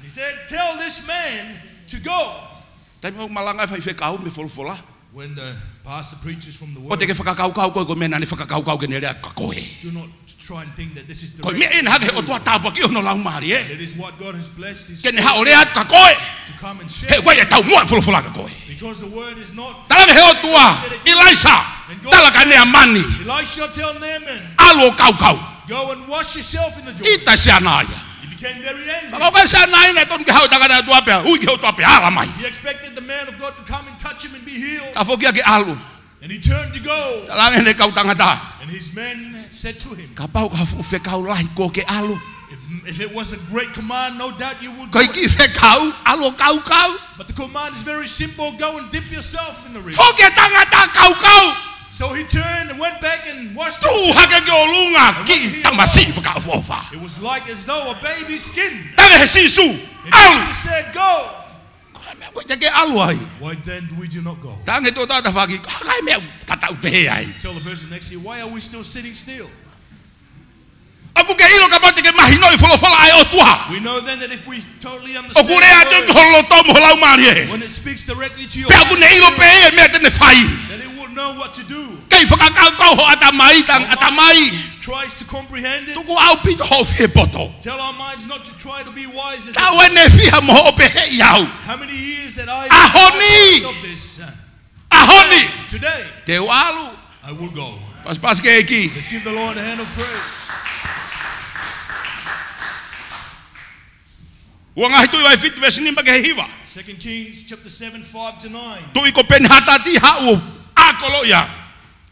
He said, "Tell this man to go." Taimi ʻoku malanga e faifekau mei he folofola. When the pastor preaches from the word, ʻOua te ke fakakaukau koe ko e meʻa naʻa ne fakakaukau ke ne lea kia koe. Do not try and think that this is the Ko e meʻa ena hake he ʻOtua tāpuakiʻi hono laumālie. It is what God has blessed his Ke ne haʻu ʻo lea atu kia koe. To come and share. He ʻoku ʻikai ʻa e taumuʻa e folofola kia koe. Because the word is not Talaange ʻe he ʻOtua, ʻIlaisa, And God tala kia said, Neamani, "Elisha, tell Naaman, ʻalu ʻo kaukau." "Go and wash yourself in the Jordan." ʻIta ʻa Siana ia. He became very angry. Fakakaukau ʻa Siana ia naʻe tonu ke haʻu e tangata ʻa e ʻOtua pea ui ki he ʻOtua pea ala mai. He expected the man of God to come and touch him and be healed. Ka foki ia ke ʻalu. And he turned to go. Talaange ʻe heʻene kau tangata, And his men said to him, Kapau ko ha fuʻu fekau lahi kuo ke ʻalu, "If, if it was a great command, no doubt you would do it." Ko e kiʻi fekau, ʻalu ʻo kaukau. But the command is very simple, "Go and dip yourself in the river." Foki e tangata kaukau. So he turned and went back and washed himself. Tuʻu hake ki ʻolunga kiʻi tamasiʻi fakaʻofoʻofa. It was like as though a baby skin. Talaange ʻe Sīsū, And ʻalu. Jesus said, "Go." Ko e meʻa ko ē te ke ʻalu ai. Why then would you not go? Talaange ki he tokotaha tafaʻaki, ko e hā e meʻa ʻoku tatau pehē ai? Tell the person next to you, "Why are we still sitting still?" ʻOku ke ʻilo kapau te ke mahinoʻi e folofola ʻa e ʻOtua, We know then that if we totally understand ʻoku lea atu ki ho loto mo ho laumālie, when it speaks directly to your heart, pea ʻoku ne ʻilo pē ia e meʻa te ne fai. Then it will know what to do. Kei fakakaukau ho ʻatamai, tang-, ʻatamai. Tries to comprehend it. Tuku ʻaupito hoʻo fie poto. Tell our minds not to try to be wise as Taʻu ʻeni ʻe fiha mo hoʻo pehē ʻe au, How many years that I ʻAho ni. Of this, uh, ʻAho ni. Today, Te u ʻalu. I will go. Pasipasi ki he ʻEiki. Let's give the Lord a hand of praise. Ua Ngaahi Tuʻi vahe fitu veesi nima ki he hiva. Second Kings chapter seven, five to nine. Tuʻi ko Peni-hatati haʻu ʻo ʻākoloʻi ʻa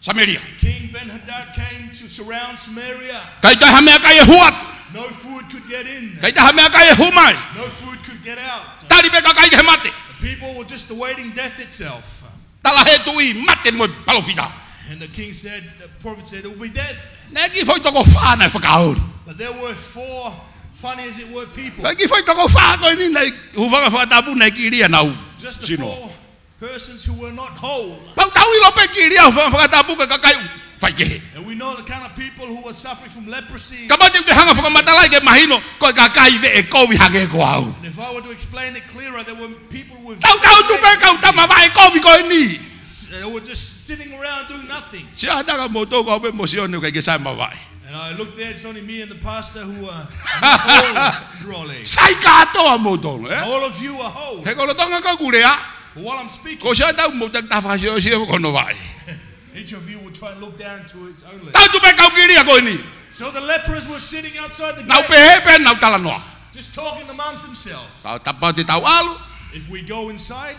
Samēlia. King Ben-hadad came to surround Samaria. ʻIkai toe ha meʻakai ʻe hū atu. No food could get in. ʻIkai toe ha meʻakai ʻe hū mai. No food could get out. Tali pē kakai ki he mate. People were just awaiting death itself. Tala he tuʻi mate mo e palōfita. And the king said, the prophet said, "It will be death." Naʻe ʻi ai e foʻi toko fā naʻe fakaoli. But there were four, funny as it were, people. Naʻe ʻi ai e foʻi toko fā ko eni naʻe hūfanga he fakatapu naʻe kilia naʻa nau sino. Just the four persons who were not whole. Pau tau ʻilo pē kilia he hūfanga he fakatapu ko e kakai faikehe. And we know the kind of people who were suffering from leprosy. Kapau te u hanga ʻo fakamatalaʻi ke mahino, ko e kakai veʻe kovi hangē ko au. And if I were to explain it clearer, there were people with Tau tau tu pē kau tama vaʻe kovi ko eni. They were just sitting around doing nothing. Sio atu kia moutolu, ko au pē mo Sione ʻoku ʻikai ke sai mavaʻe. And I looked there, it's only me and the pastor who are not whole through our legs. Sai kātoa moutolu, ē? All of you are whole. He ko e lolotonga ʻeku lea, But while I'm speaking, ko e sio atu mou taki tafa sio sio ko hono vaʻe. Each of you will try and look down to his own leg. Tau tu pē kau kilia ko eni. So the lepers were sitting outside the gate, Nau pehē pē, nau talanoa. Just talking amongst themselves. Tau, kapau te tau ʻalu, If we go inside,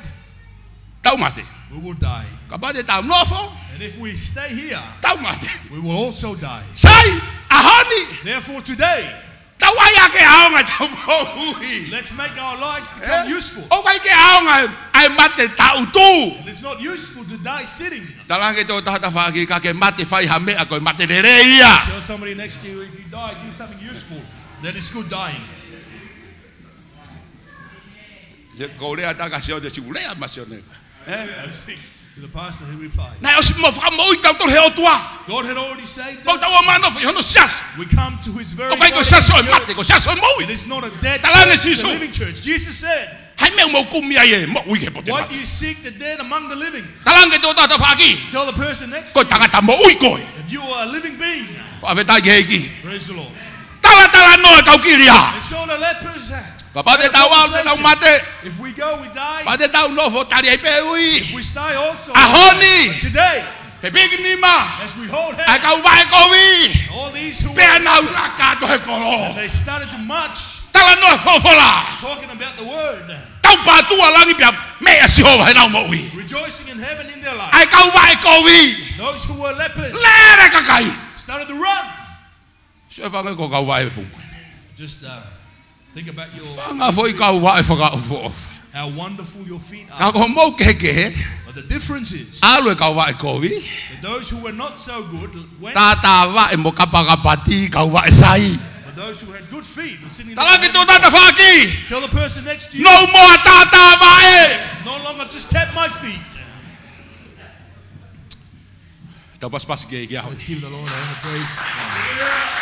tau mate. We will die. Kapau te tau nofo, And if we stay here, tau mate. We will also die. Sai, ʻaho ni, Therefore today, tau ʻai ʻa e ʻaonga ʻetau moʻui. Let's make our lives become useful. ʻOku ʻikai ke ʻaonga ʻa e mate taʻutu. And it's not useful to die sitting. Talaange ki he tokotaha tafaʻaki, ka ke mate fai ha meʻa ko e mate lelei ia. Tell somebody next to you, if you die, do something useful. Then it's good dying. Sio, ko e lea atu kia Sione, sio, lea mai Sione. Ē? I speak to the pastor, he replied. Naʻe ʻosi mo fakamoʻui kitautolu ʻe he ʻOtua. God had already saved us. Pau tau ō mai ʻo nofo ʻi hono siasi. We come to his very body. ʻOku ʻikai ko e siasi ʻo e mate, ko e siasi ʻo e moʻui. It is not a dead church, it's a living church. Talaange ʻe Sīsū, Jesus said, Hā e meʻa ʻoku mou kumi ai e moʻui ki he potu? Why do you seek the dead among the living? Talaange ki he tokotaha tafaʻaki, Tell the person next to you, Ko e tangata moʻui koe. That you are a living being. Fakafetaʻi ki he ʻEiki. Praise the Lord. Talatalanoa e kau kilia. And so the lepers, uh, Kapau te tau ʻalu, te tau mate. If we go, we die. Kapau te tau nofo, tali ai pē ui. If we stay also, ʻAho ni, but today, fepiki nima, as we hold hands, ʻa e kau vaʻe kovi, all these who were lepers, pea nau laka atu he kolo. And they started to march, Talanoa e folofola. Talking about the word. Tau pātua langi pea meʻa ʻa Sihova heʻenau moʻui. Rejoicing in heaven in their life. ʻA e kau vaʻe kovi, Those who were lepers, lele kakai, started to run. Sio e fanga ko e kau vaʻe pungu. Just, uh, think about your, Fanga foʻi kau vaʻe fakaʻofoʻofa. How wonderful your feet are. Ka ko hoʻomou kehekehe, But the difference is ʻalu e kau vaʻe kovi, that those who were not so good went, tātā vaʻe mo kapakapati kau vaʻe sai. But those who had good feet were sitting there. Talaange ki he tokotaha tafaʻaki, Tell the person next to you, No more tātā vaʻe. No longer just tap my feet. Tau pasipasi ki he ʻEiki he ʻaho ni. Let's give the Lord a hand of praise.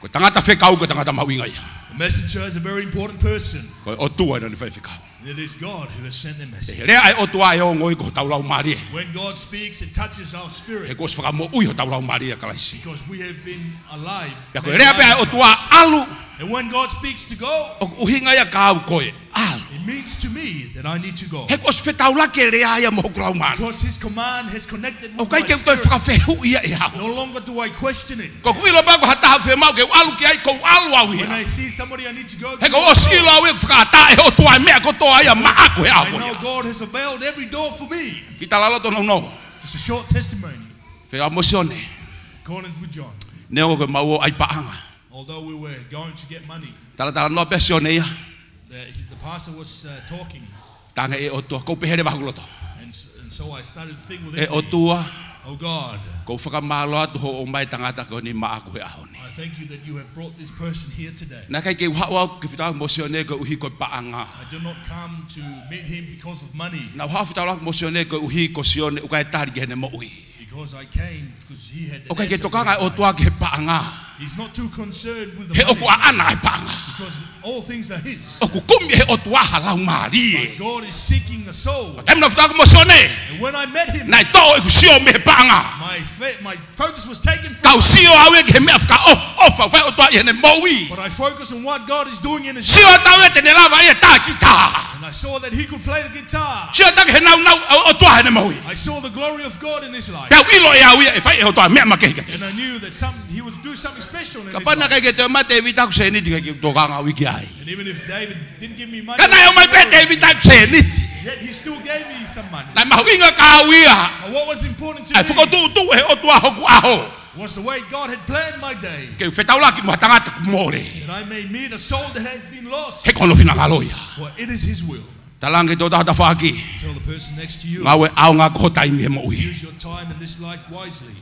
Ko e tangata fekau, ko e tangata mahuʻinga ia. The messenger is a very important person. Ko e ʻOtua naʻa ne fai e fekau. It is God who has sent the message. ʻE lea ʻa e ʻOtua ʻe ongo ia ki hotau laumālie. When God speaks, it touches our spirit. He kuo ʻosi fakamoʻui hotau laumālie ʻia Kalaisi. Because we have been alive. Pea ko e lea pē ʻa e ʻOtua ʻalu, And when God speaks to go, ʻoku ʻuhinga ia kia au ko e ʻalu. It means to me that I need to go. He kuo ʻosi fetaulaki e lea ia mo hoku laumālie. Because his command has connected with my spirit. ʻOku ʻikai ke u toe fakafehuʻi ia ʻe au. No longer do I question it. Ko ʻeku ʻilo pē ko ha taha fiemaʻu ke u ʻalu ki ai, ʻoku ou ʻalu au ia. When I see somebody I need to go to, He kuo ʻosi ʻilo au ia ʻoku fakatā ʻe he ʻOtua e meʻa kotoa ia maʻaku he ʻaho ko ia. I know God has availed every door for me. Kiʻi talaloto nounou. Just a short testimony. Fekau mo Sione. According to John. Neongo ko e mau ō ʻai paʻanga. Although we were going to get money, Talatalanoa pē Sione ia. The, the pastor was, uh, talking. Talaange ʻe he ʻOtua, ʻoku ou pehē leva hoku loto. And s-, and so I started to think within me, ʻE ʻOtua, Oh God, ʻoku ou fakamālō atu hoʻo ʻomai e tangata ko eni maʻaku he ʻaho ni. I thank you that you have brought this person here today. Naʻe ʻikai ke u haʻu au ke fetaulaki mo Sione koeʻuhi ko e paʻanga. I did not come to meet him because of money. Naʻa ku haʻu ʻo fetaulaki mo Sione koeʻuhi ko Sione ʻoku ʻikai tali ki heʻene moʻui. Because I came because he had an answer for his life. ʻOku ʻikai ke tokanga e ʻOtua ki he paʻanga. He's not too concerned with the money. He ʻoku ʻaʻana e paʻanga. Because all things are his. ʻOku kumi ʻe he ʻOtua ha laumālie. But God is seeking a soul. Taimi naʻa ku fetaulaki mo Sione, And when I met him, naʻe toʻo ʻeku sio mei he paʻanga. My fa-, my focus was taken from Kau sio au ia ki he meʻa fakaʻofoʻofa ʻoku fai e ʻOtua ʻi heʻene moʻui. But I focus on what God is doing in his life. Sio atu au ia te ne lava ia ʻo tā kītā. And I saw that he could play the guitar. Sio atu ki he nāunau ʻo e ʻOtua heʻene moʻui. I saw the glory of God in his life. Pea u ʻilo ʻe au ia ʻe fai ʻe he ʻOtua e meʻa makehe kiate ia. And I knew that some, he would do something special in his life. Kapau naʻe ʻikai ke toe ʻomai ʻe Tēvita ʻeku sēniti, ʻikai ke u tokanga au ia ki ai. And even if David didn't give me money, Ka naʻe ʻomai pē ʻe Tēvita ʻeku sēniti. Yet he still gave me some money. Naʻe mahuʻinga kia au ia. But what was important to me, ʻA e fokotuʻutuʻu ʻe he ʻOtua hoku ʻaho. was the way God had planned my day, ke u fetaulaki mo ha tangata kuo mole, that I may meet a soul that has been lost, he ko hono finangalo ia. For it is his will. Talaange ki he tokotaha ho tafaʻaki, tell the person next to you, ngāue ʻaonga ʻaki ho taimi he moʻui. Use your time in this life wisely.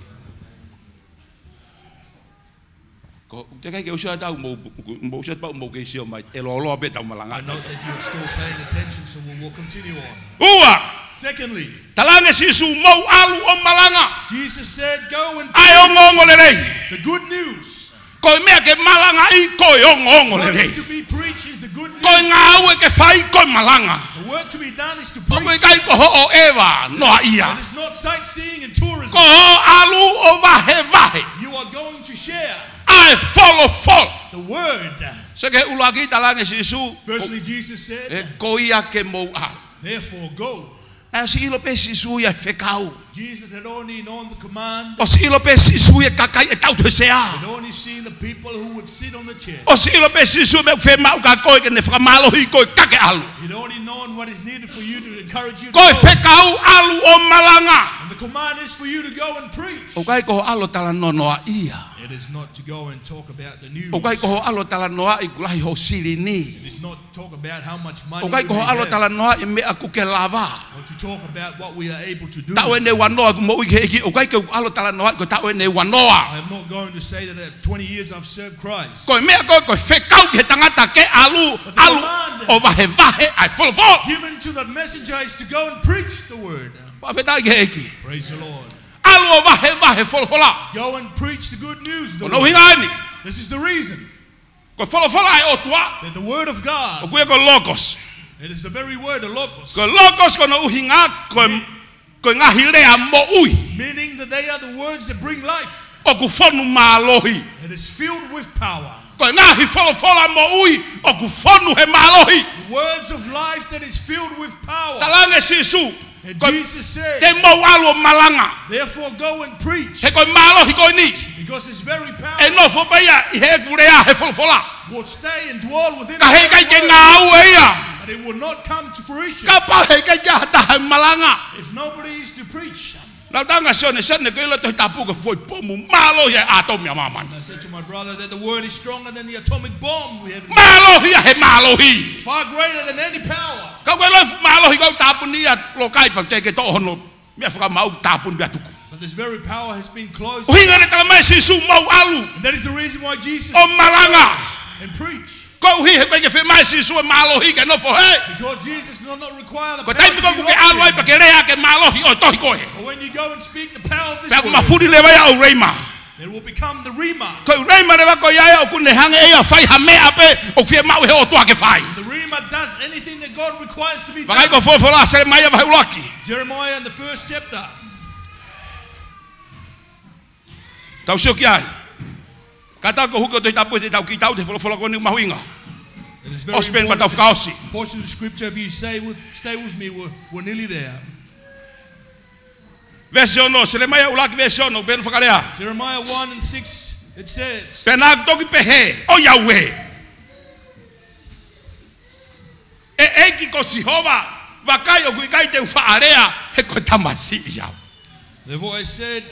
Ko, teʻeki ke u sio atu, mou, mou sio atu pea mou kei sio mai, ʻe lōloa pē ʻetau malanga. I note that you are still paying attention, so we'll, we'll continue on. Ua. Secondly, talaange ʻe Sīsū, mou ʻalu ʻo malanga. Jesus said, "Go and preach the good news." ʻA e ongoongolelei. Ko e meʻa ke malangaʻi ko e ongoongolelei. What is to be preached is the good news. Ko e ngāue ke fai ko e malanga. The work to be done is to preach. ʻOku ʻikai ko hoʻo ʻeva noaʻia. And it's not sightseeing and tourism. Ko hoʻo ʻalu ʻo vahevahe. You are going to share ʻa e folofola. The word. Sio ki he ʻuluaki, talaange ʻe Sīsū, firstly, Jesus said, ē, ko ia ke mou ʻalu. Therefore, go. Naʻe ʻosi ʻilo pē ʻe Sīsū ia e fekau. Jesus had already known the command. ʻOsi ʻilo pē ʻe Sīsū ia e kakai ʻe taʻutu he sea. He'd already seen the people who would sit on the chair. ʻOsi ʻilo pē ʻe Sīsū e meʻa ʻoku fiemaʻu kia koe ke ne fakamālohiʻi koe ka ke ʻalu. He'd already known what is needed for you to encourage you to go. Ko e fekau, ʻalu ʻo malanga. And the command is for you to go and preach. ʻOku ʻikai ko hoʻo ʻalu ʻo talanoa ia. It is not to go and talk about the news. ʻOku ʻikai ko hoʻo ʻalu ʻo talanoaʻi kuo lahi hoʻo silini. It is not talk about how much money you may have. ʻOku ʻikai ko hoʻo ʻalu ʻo talanoaʻi e meʻa ʻoku ke lava. Or to talk about what we are able to do. Taʻu ʻeni ʻe uanoa ʻeku moʻui ki he ʻEiki, ʻoku ʻikai ke u ʻalu ʻo talanoaʻi ko e taʻu ʻeni ʻe uanoa. I am not going to say that at twenty years I've served Christ. Ko e meʻa ko ē, ko e fekau ki he tangata ke ʻalu, ʻalu ʻo vahevahe ʻa e folofola. But the command given to the messenger is to go and preach the word. Fakafetaʻi ki he ʻEiki. Praise the Lord. ʻAlu ʻo vahevahe e folofola. Go and preach the good news of the word. Ko hono ʻuhinga ʻeni. This is the reason. Ko e folofola ʻa e ʻOtua. That the word of God, ʻoku ui ia ko e logos. It is the very word, the logos. Ko e logos ko hono ʻuhinga, ko e, ko e ngaahi lea moʻui. Meaning that they are the words that bring life. ʻOku fonu mālohi. It is filled with power. Ko e ngaahi folofola moʻui ʻoku fonu he mālohi. The words of life that is filled with power. Talaange ʻe Sīsū, and Jesus said, ke mou ʻalu ʻo malanga. Therefore go and preach. He ko e mālohi ko eni. Because this very power, ʻe nofo pē ia ʻi heʻeku lea he folofola. Will stay and dwell within the word. Ka heʻikai ke ngāue ia. But it will not come to fruition. Kapau heʻikai ke ʻi ai ha taha ʻe malanga. If nobody is to preach. Naʻa ku talaange ʻa Sione, Sione, ʻoku ke ʻilo e Tohi Tapu ko e foʻi pomu mālohi ia he ʻātomi ʻa māmani. And I said to my brother that the word is stronger than the atomic bomb we have in. Mālohi ia he mālohi. Far greater than any power. Ka ʻoku ke ʻilo e fuʻu mālohi ko ē ʻoku tāpuni ia lolotonga pea teʻeki ke toʻo hono meʻa fakamaau, tāpuni pea tuku. But this very power has been closed. ʻUhinga ia naʻe talamai ʻe Sīsū mou ʻalu. And that is the reason why Jesus said, ʻo malanga. And preach. Koeʻuhi he ʻoku ʻikai ke fiemaʻu ʻe Sīsū e mālohi ke nofo hē. Because Jesus does not require the power to be locked in. Ko e taimi ko ē ʻoku ke ʻalu ai pea ke lea ke mālohi ʻo e tohi ko ē. But when you go and speak the power of this word, pea ʻoku mafuli leva ia ʻo e rhema. It will become the rhema. Ko e rhema leva ko ia ia ʻoku ne hanga ʻe ia ʻo fai ha meʻa pē ʻoku fiemaʻu ʻe he ʻOtua ke fai. The rhema does anything that God requires to be done. Vakai ko e folofola Selemaia vahe ʻuluaki. Jeremiah in the first chapter. Tau sio ki ai. Kātaki ʻo hū ki he Tohi Tapu he te tau kiʻi tau he folofola ko eni ʻoku mahuʻinga. It is very important. ʻOsi pē eni pea tau fakaʻosi. Portion of scripture, if you stay with, stay with me, we're, we're nearly there. Veesi ono, Selemaia ʻuluaki veesi ono, pehē hono fakalea. Jeremiah one and six, it says, Pea naʻá ku toki pehē, ʻOiauē, ʻe ʻEiki ko Sihova, vakai ʻoku ʻikai te u faʻa lea, he ko e tamasiʻi au. Therefore I said,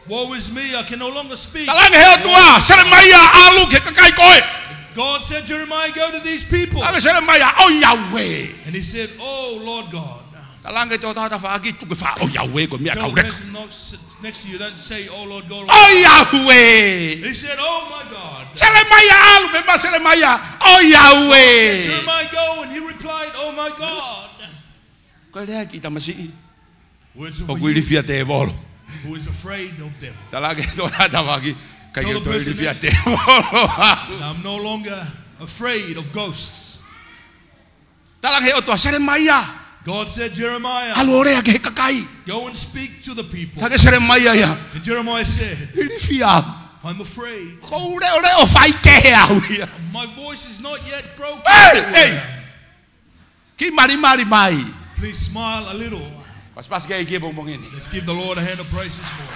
"Woe is me, I can no longer speak." Talaange ʻe he ʻOtua, Selemaia, ʻalu ki he kakai ko ē. God said, "Jeremiah, go to these people." Talaange ʻe Selemaia, ʻOiauē. And he said, "Oh, Lord God." Talaange ki ho tafaʻaki, tuku e faʻa ʻoiauē ko e meʻa kauleka. Tell the person next, next to you, don't say, "Oh, Lord God." ʻOiauē. He said, "Oh, my God." Selemaia, ʻalu, pehē mai ʻe Selemaia, ʻOiauē. Jeremiah, go, and he replied, "Oh, my God." Ko e lea ʻa e kiʻi tamasiʻi. Words of a youth. ʻOku ilifia tēvolo. Who is afraid of devils. Talaange ki ho tafaʻaki, ʻikai ke u toe ilifia tēvolo. Tell the person next, "I'm no longer afraid of ghosts." Talaange ʻe he ʻOtua, Selemaia. God said, "Jeremiah, ʻalu ʻo lea ki he kakai." Go and speak to the people." Talaange ʻe Selemaia ia, And Jeremiah said, "Ilifia au. I'm afraid. ʻOku ou leʻoleʻo faikehe au ia. My voice is not yet broken." Hei, hei. Kiʻi malimali mai. Please smile a little. Pasipasi ki he ʻEiki he pongipongi ni. Let's give the Lord a hand of praise this morning.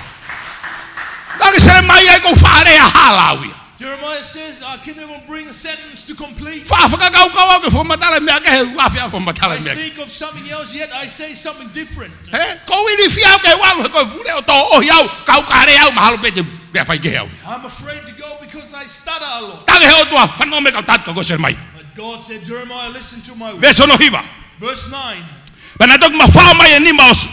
Talaange ʻe Selemaia, ʻoku ou faʻa lea hala au ia. Jeremiah says, "I can even bring a sentence to complete." Faʻa fakakaukau au ke fakamatala meʻa kehe, ʻoku ou faʻa fakamatala meʻa kehe. I think of something else, yet I say something different. Hē? ʻOku ou ilifia au ke u ʻalu he ko e fuʻu leʻo tōʻohi au, ka u ka lea au mahalo pē te Pea faikehe au. I'm afraid to go because I stutter a lot. Talaange he ʻOtua, fanongo mai kau tala atu kia koe Selemaia. But God said, "Jeremiah, listen to my word." Veesi hono hiva. Verse nine. Pea naʻe toki mafao mai e nima ʻo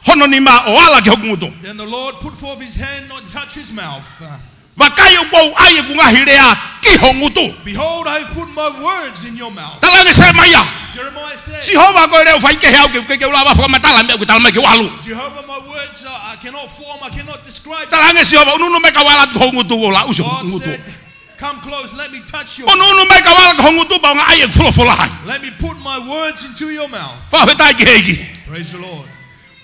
hono nima ʻo ala ki hoku ngutu. Then the Lord put forth his hand and touched his mouth. Vakai ʻoku ou ʻai ʻeku ngaahi lea ki ho ngutu. Behold, I have put my words in your mouth. Talaange Selemaia. Jeremiah said, Sihova, ko e leʻo faikehe au ke, ke, ke u lava fakamatala e meʻa ʻoku ke talamai ke u ʻalu. Jehovah, my words are, I cannot form, I cannot describe. Talaange Sihova, ʻunuʻunu mai kau ala ki ho ngutu ʻo lauʻi ho ngutu. God said, "Come close, let me touch you. ʻUnuʻunu mai kau ala ki ho ngutu pea u ngaʻai ʻeku folofola ai." Let me put my words into your mouth. Fakafetaʻi ki he ʻEiki. Praise the Lord.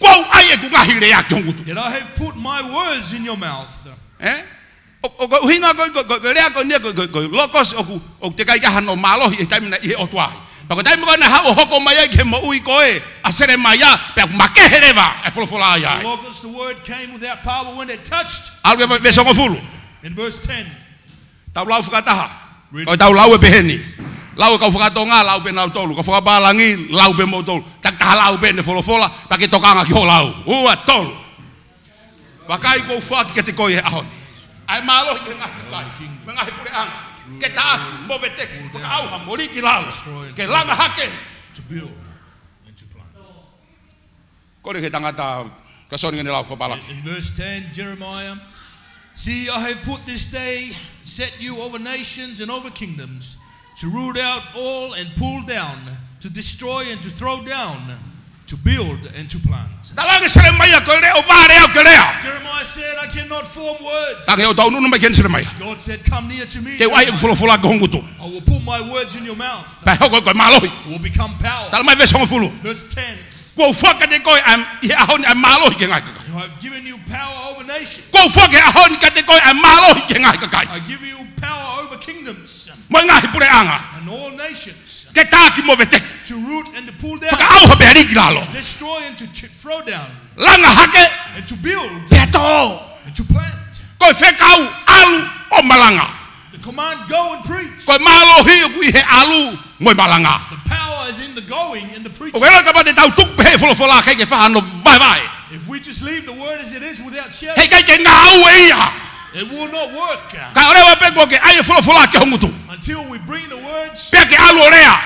Kuo u ʻai ʻeku ngaahi lea ki ho ngutu. Yet I have put my words in your mouth. Eh? ʻO, ʻo, ko e ʻuhinga ko, ko, ko, ko e lea ko eni ko, ko, ko e logos ʻoku, ʻoku teʻeki ai ke ʻi ai hano mālohi he taimi naʻe ʻi he ʻOtua ai. Pea ko e taimi ko ē naʻe haʻu ʻo hoko mai ai ki he moʻui ko ē ʻa Selemaia, pea ʻoku makehe leva e folofola ia ai. The logos, the word came without power when it touched. ʻAlu ki he veesi hongofulu. In verse ten. Tau lau fakataha. Read. Ko e tau lau ʻe pehē ni. Lau ʻe kau fakatonga, lau pē nautolu. Kau fakapālangi, lau pē moutolu. Takitaha lau pē ʻene folofola, pea ke tokanga ki hoʻo lau. Ua, tolu. Vakai, kuo u foaki kiate koe he ʻaho ni ʻa e mālohi ki he ngaahi kakai mo e ngaahi puleʻanga, ke taʻaki mo veteki, fakaʻauha mo lī ki lalo, ke langa hake. To build and to plant. Kole ki he tangata, ka soni ke ne lau fakapālangi. In verse ten, Jeremiah, "See, I have put this day, set you over nations and over kingdoms, to root out all and pull down, to destroy and to throw down, to build and to plant." Talaange Selemaia, ko e leʻo vale au ke lea. Jeremiah said, "I cannot form words." Talaange he ʻOtua, ʻunuʻunu mai ki heni Selemaia. God said, "Come near to me, Jeremiah. Te u ʻai ʻeku folofola ki ho ngutu. I will put my words in your mouth. Pea hoko ko e mālohi. It will become power." Talamai veesi hongofulu. Verse ten. Kuo u foaki kiate koe ʻa e, ʻi he ʻaho ni ʻa e mālohi ki he ngaahi kakai. "And I have given you power over nations." Kuo u foaki he ʻaho ni kiate koe ʻa e mālohi ki he ngaahi kakai. I give you power over kingdoms Mo e ngaahi puleʻanga. and all nations. Ke taʻaki mo veteki. To root and to pull down. Fakaʻauha pea lī ki lalo. Destroy and to ch-, throw down. Langa hake. And to build. Pea tō. And to plant. Ko e fekau ʻalu ʻo malanga. The command, "Go and preach." Ko e mālohi ʻoku ʻi he ʻalu mo e malanga. The power is in the going and the preaching. ʻOku ʻikai ke, kapau te tau tuku pē he folofola ʻikai ke fai hano vaevae, If we just leave the word as it is without sharing, heʻikai ke ngāue ia. It will not work. Kae ʻoua pē kuo ke ʻai e folofola ki ho ngutu, until we bring the words pea ke ʻalu ʻo lea.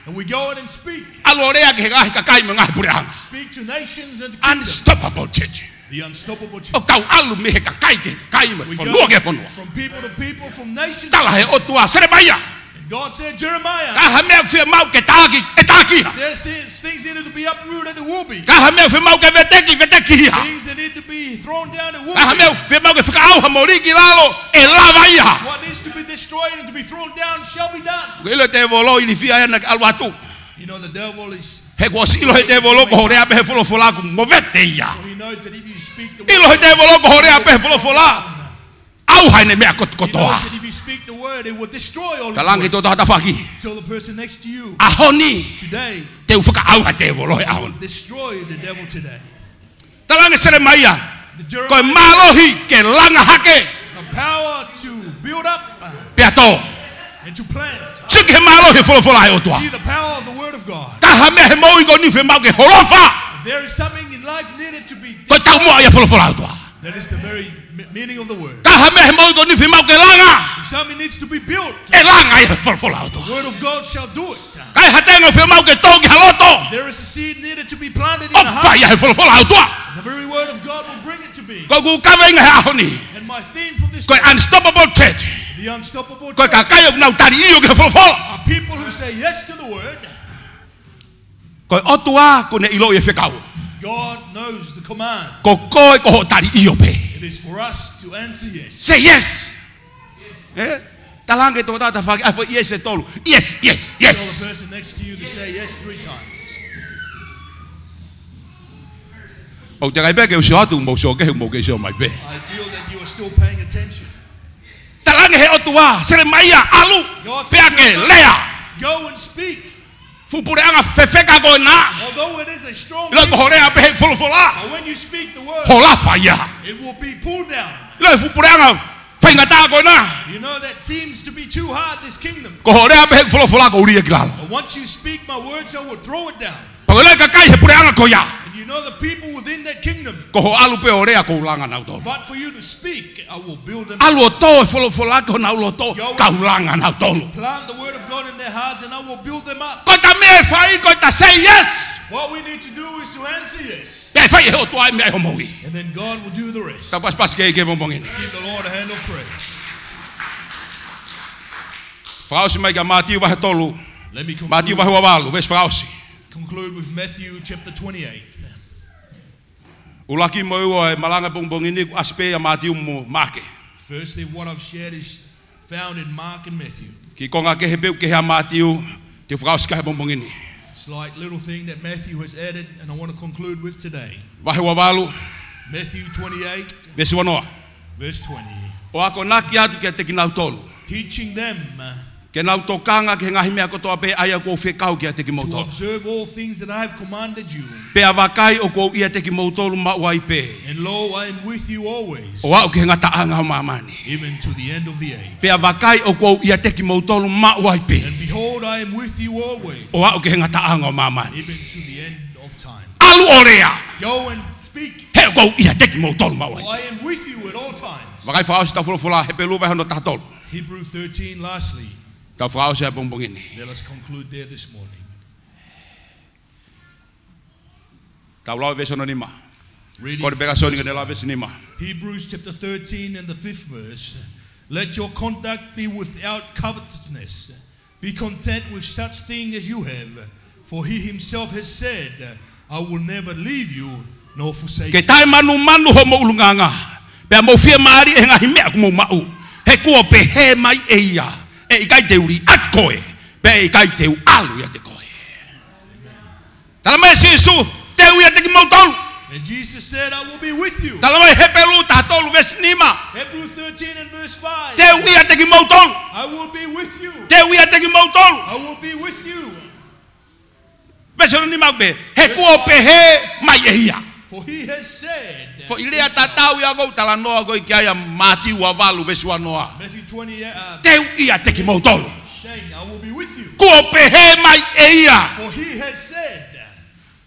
And we go out and speak. ʻAlu ʻo lea ki he ngaahi kakai mo e ngaahi puleʻanga. Speak to nations and to kingdoms. Unstoppable church. The unstoppable church. ʻOku tau ʻalu mei he kakai ki he kakai, mei he fonua ki he fonua. We go from people to people, from nation to nation. Tala he ʻOtua, Selemaia. And God said, "Jeremiah, Ka ʻi ai ha meʻa ʻoku fiemaʻu ke taʻaki, ʻe taʻaki ia. There's things needed to be uprooted, it will be. Ka ʻi ai ha meʻa ʻoku fiemaʻu ke veteki, veteki ia. Things that need to be thrown down, it will be. Ka ʻi ai ha meʻa ʻoku fiemaʻu ke fakaʻauha mo lī ki lalo, ʻe lava ia." What needs to be destroyed and to be thrown down shall be done. ʻOku ʻilo e tēvolo ʻoku ilifia ia naʻa ke ʻalu atu. You know, the devil is He kuo ʻosi ʻilo he tēvolo ko hoʻo lea pē he folofola kuo movete ia. He knows that if you speak the word, ʻilo he tēvolo ko hoʻo lea pē he folofola, ʻauha ʻene meʻa kot-, he knows kotoa. That if you speak the word, it will destroy all his works. Talaange ki ho tafaʻaki. Tell the person next to you, ʻAho ni, today, te u fakaʻauha e tēvolo he ʻaho ni. Destroy the devil today. Talaange Selemaia, Jeremiah, ko e mālohi ke langa hake. The power to build up Pea tō. and to plant. Sio ki he mālohi e folofola ʻa e ʻOtua. See the power of the word of God. Ka ʻi ai ha meʻa he moʻui ko eni ʻoku fiemaʻu ke holofa, If there is something in life needed to be ko e taumuʻa ia e folofola ʻa e ʻOtua. That is the very me-, meaning of the word. Ka ʻi ai ha meʻa he moʻui ko eni ʻoku fiemaʻu ke langa, If something needs to be built, ʻe langa ia he folofola ʻa e ʻOtua. The word of God shall do it. Ka ʻi ai ha tenga ʻoku fiemaʻu ke tō ki ha loto, There is a seed needed to be planted in the heart. ʻOku fai ia he folofola ʻa e ʻOtua. The very word of God will bring it to be. Ko ʻeku kaveinga he ʻaho ni, And my theme for this morning, ko e unstoppable church, the unstoppable church, ko e kakai ʻoku nau tali ʻio ki he folofola. Are people who say yes to the word. Ko e ʻOtua ʻoku ne ʻiloʻi e fekau. God knows the command. Ko koe ko hoʻo tali ʻio pē. It is for us to answer yes. Say yes. Ē? Talaange ki ho tafaʻaki, ʻai foʻi yes ʻe tolu. Yes, yes, yes. Tell the person next to you to say yes three times. ʻOku teʻeki ai pē ke u sio atu, mou sio kehe, mou kei sio mai pē. I feel that you are still paying attention. Talaange he ʻOtua, Selemaia, ʻalu, God says, pea ke lea. Go and speak. Fuʻu puleʻanga fefeka ko ena. Although it is a strong kingdom, ʻIlo ko hoʻo lea pē he folofola, but when you speak the word, holofa ia. It will be pulled down. ʻIlo fuʻu puleʻanga faingataʻa ko ena. You know that seems to be too hard, this kingdom. Ko hoʻo lea pē he folofola ʻoku ou lī ia ki lalo. But once you speak my words, I will throw it down. Pea ko e kakai he puleʻanga ko ia, And you You know the people within that kingdom. Ko hoʻo ʻalu pē ʻo lea, ʻoku ou langa nautolu. But for you to speak, I will build them up. ʻAlu ʻo tō e folofola ki honau loto, Go kau langa nautolu. Plant the word of God in their hearts, and I will build them up. Ko ʻeta meʻa ʻe fai, ko ʻeta say yes. What we need to do is to answer yes. Pea ʻe fai ʻe he ʻOtua ʻa e meʻa ʻi hoʻo moʻui. And then God will do the rest. Tau pasipasi ki he ʻEiki he pongipongi ni. Let's give the Lord a hand of praise. Fakaʻosi mai kia Mātiu vahe tolu. Let me conclude. Mātiu vahe ua valu, veesi fakaʻosi. Conclude with Matthew chapter twenty-eight. ʻUluaki mo e ua e malanga pongipongi ni ʻoku ʻasi pē ia ʻia Mātiu mo Maʻake. Firstly, what I've shared is found in Mark and Matthew. Kiʻi konga kehe pē ʻoku kehe ʻa Mātiu, te u fakaʻosi ki ai he pongipongi ni. Slight little thing that Matthew has added, and I want to conclude with today. Vahe ua valu. Matthew twenty-eight, Veesi ua noa. Verse twenty. ʻO akonaki atu kiate kinautolu. Teaching them, uh, Ke nau tokanga ki he ngaahi meʻa kotoa pē ʻa ia kuo u fekau kiate to kimoutolu. Observe all things that I have commanded you. Pea vakai ʻoku ou ʻiate kimoutolu maʻu ai pē. And lo, I am with you always, ʻO aʻu ki he ngataʻanga ʻo māmani. Even to the end of the age. Pea vakai ʻoku ou ʻiate kimoutolu maʻu ai pē. And behold, I am with you always, ʻO aʻu ki he ngataʻanga ʻo māmani. Even to the end of time. ʻAlu ʻo lea. Go and speak. He ʻoku ou ʻiate kimoutolu maʻu ai. For I am with you at all times. Vakai fakaʻosi ʻetau folofola, Hepelū vahe hono taha tolu. Hebrew thirteen, lastly. Tau fakaʻosi he pongipongi ni. Let us conclude there this morning. Tau lau veesi hono nima. Reading Ko e peka soni from ke ne lau veesi nima. Hebrews chapter thirteen and the fifth verse. Let your conduct be without covetousness. Be content with such thing as you have, for he himself has said, I will never leave you nor forsake you. Ke taʻemanumanu hoʻomou ʻulungaanga, pea mou fiemālie he ngaahi meʻa ʻoku mou maʻu. He kuo pehē mai ʻe ia, ʻE ʻikai te u liʻaki koe, pea ʻe ʻikai te u ʻalu ʻiate koe. Tala mai ʻe Sīsū, Te u ʻiate kimoutolu. And Jesus said, I will be with you. Tala mai Hepelū taha tolu veesi nima. Hebrew thirteen and verse five. Te u ʻiate kimoutolu. I will be with you. Te u ʻiate kimoutolu. I will be with you. Veesi hono nima pē, He kuo pehē mai ʻe ia. For he has said, Foʻi lea tatau ia ʻoku ou talanoa ko ē ki ai ʻia Mātiu ua valu veesi ua noa. Matthew twenty, uh, Te u ʻiate kimoutolu. Saying, I will be with you. Kuo pehē mai ʻe ia. For he has said,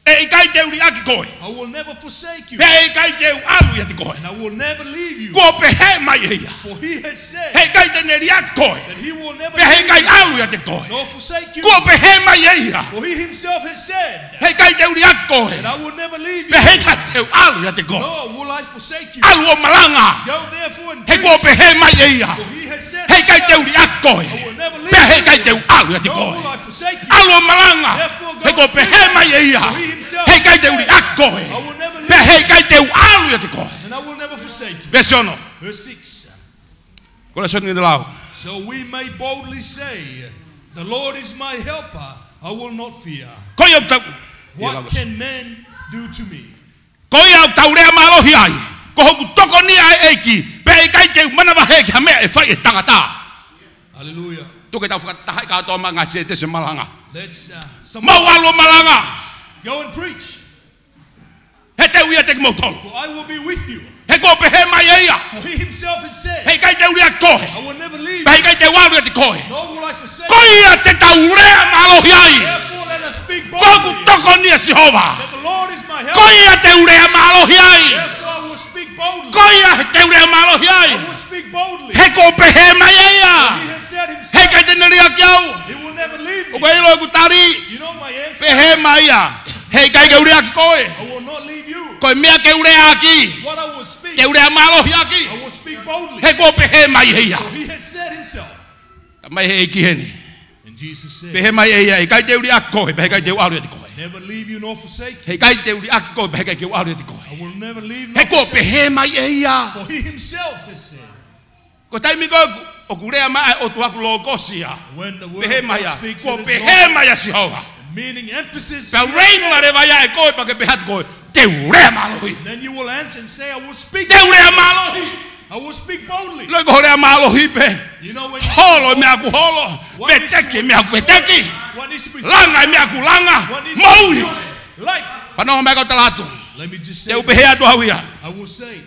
ʻE ʻikai te u liʻaki koe. I will never forsake you. Pea ʻe ʻikai te u ʻalu ʻiate koe. And I will never leave you. Kuo pehē mai ʻe ia. For he has said, ʻE ʻikai te ne liʻaki koe. That he will never leave you. Pea ʻe ʻikai ʻalu ʻiate koe. Nor forsake you. Kuo pehē mai ʻe ia. For he himself has said, ʻE ʻikai te u liʻaki koe. That I will never leave you. Pea ʻe ʻikai te u ʻalu ʻiate koe. Nor will I forsake you. ʻAlu ʻo malanga. Go therefore and preach. He kuo pehē mai ʻe ia. For he has said, ʻE ʻikai te u liʻaki koe. I will never leave you. Pea ʻe ʻikai te u ʻalu ʻiate koe. Nor will I forsake you. ʻAlu ʻo malanga. Therefore go and preach. He kuo pehē mai ʻe ia. For he himself has said, ʻE ʻikai te u liʻaki koe. I will never leave you. Pea ʻe ʻikai te u ʻalu ʻiate koe. And I will never forsake you. Veesi ono. Verse six. Ko e lēsoni ʻeni lau. So we may boldly say, the Lord is my helper, I will not fear. Ko ia ʻoku tau, What can man do to me? Ko ia ʻoku tau lea mālohi ai, Ko hoku tokoni ʻa e ʻEiki, pea ʻe ʻikai te u manavahē ki ha meʻa ʻe fai ʻe he tangata. Hallelujah. Tuku ke tau fakatahaʻi kātoa maʻa e ngaahi sētesi malanga. Let's, uh, some Mou ʻalu ʻo malanga. Go and preach. He te u ʻiate kimoutolu. For I will be with you. He kuo pehē mai ʻe ia. For he himself has said, ʻE ʻikai te u liʻaki koe. I will never leave you. Pea ʻe ʻikai te u ʻalu ʻiate koe. Nor will I forsake you. Ko ia te tau lea mālohi ai. Therefore let us speak boldly. Ko hoku tokoni ʻa Sihova. That the Lord is my helper. Ko ia te u lea mālohi ai. Therefore I will speak boldly. Ko ia te u lea mālohi ai. I will speak boldly. He kuo pehē mai ʻe ia. For he has said himself, ʻE ʻikai te ne liʻaki au. He will never leave me. ʻOku ke ʻilo ʻeku tali? You know my answer. Pehē mai ia, ʻE ʻikai ke u liʻaki koe. I will not leave you. Ko e meʻa ke u lea ʻaki, What I will speak, te u lea mālohi ʻaki. I will speak boldly. He kuo pehē mai ʻe ia. For he has said himself. Tala mai ʻe he ʻEiki heni. And Jesus said, Pehē mai ʻe ia, ʻE ʻikai te u liʻaki koe, pea ʻe ʻikai te u ʻalu ʻiate koe. Never leave you nor forsake you. ʻE ʻikai te u liʻaki koe, pea ʻe ʻikai ke u ʻalu ʻiate koe. I will never leave nor forsake you. He kuo pehē mai ʻe ia. For he himself has said. Ko e taimi ko ē ʻoku, ʻoku lea mai ʻa e ʻOtua ʻoku logos ia. When the word of God speaks, it is logos. Pehē mai ia, Kuo pehē mai ʻa Sihova. Meaning emphasis. Pea u lea mai leva ia ʻe koe, pea ke pehē atu koe, Te u lea mālohi. Then you will answer and say, I will speak boldly. Te u lea mālohi. I will speak boldly. ʻIlo ko e lea mālohi pē. You know when you Holo e meʻa ʻoku holo. What is Veteki e meʻa ʻoku veteki. What needs to be Langa e meʻa ʻoku langa. What needs to be Moʻui. Life. Fanongo mai kau tala atu. Let me just say Te u pehē this. Atu au ia. I will say.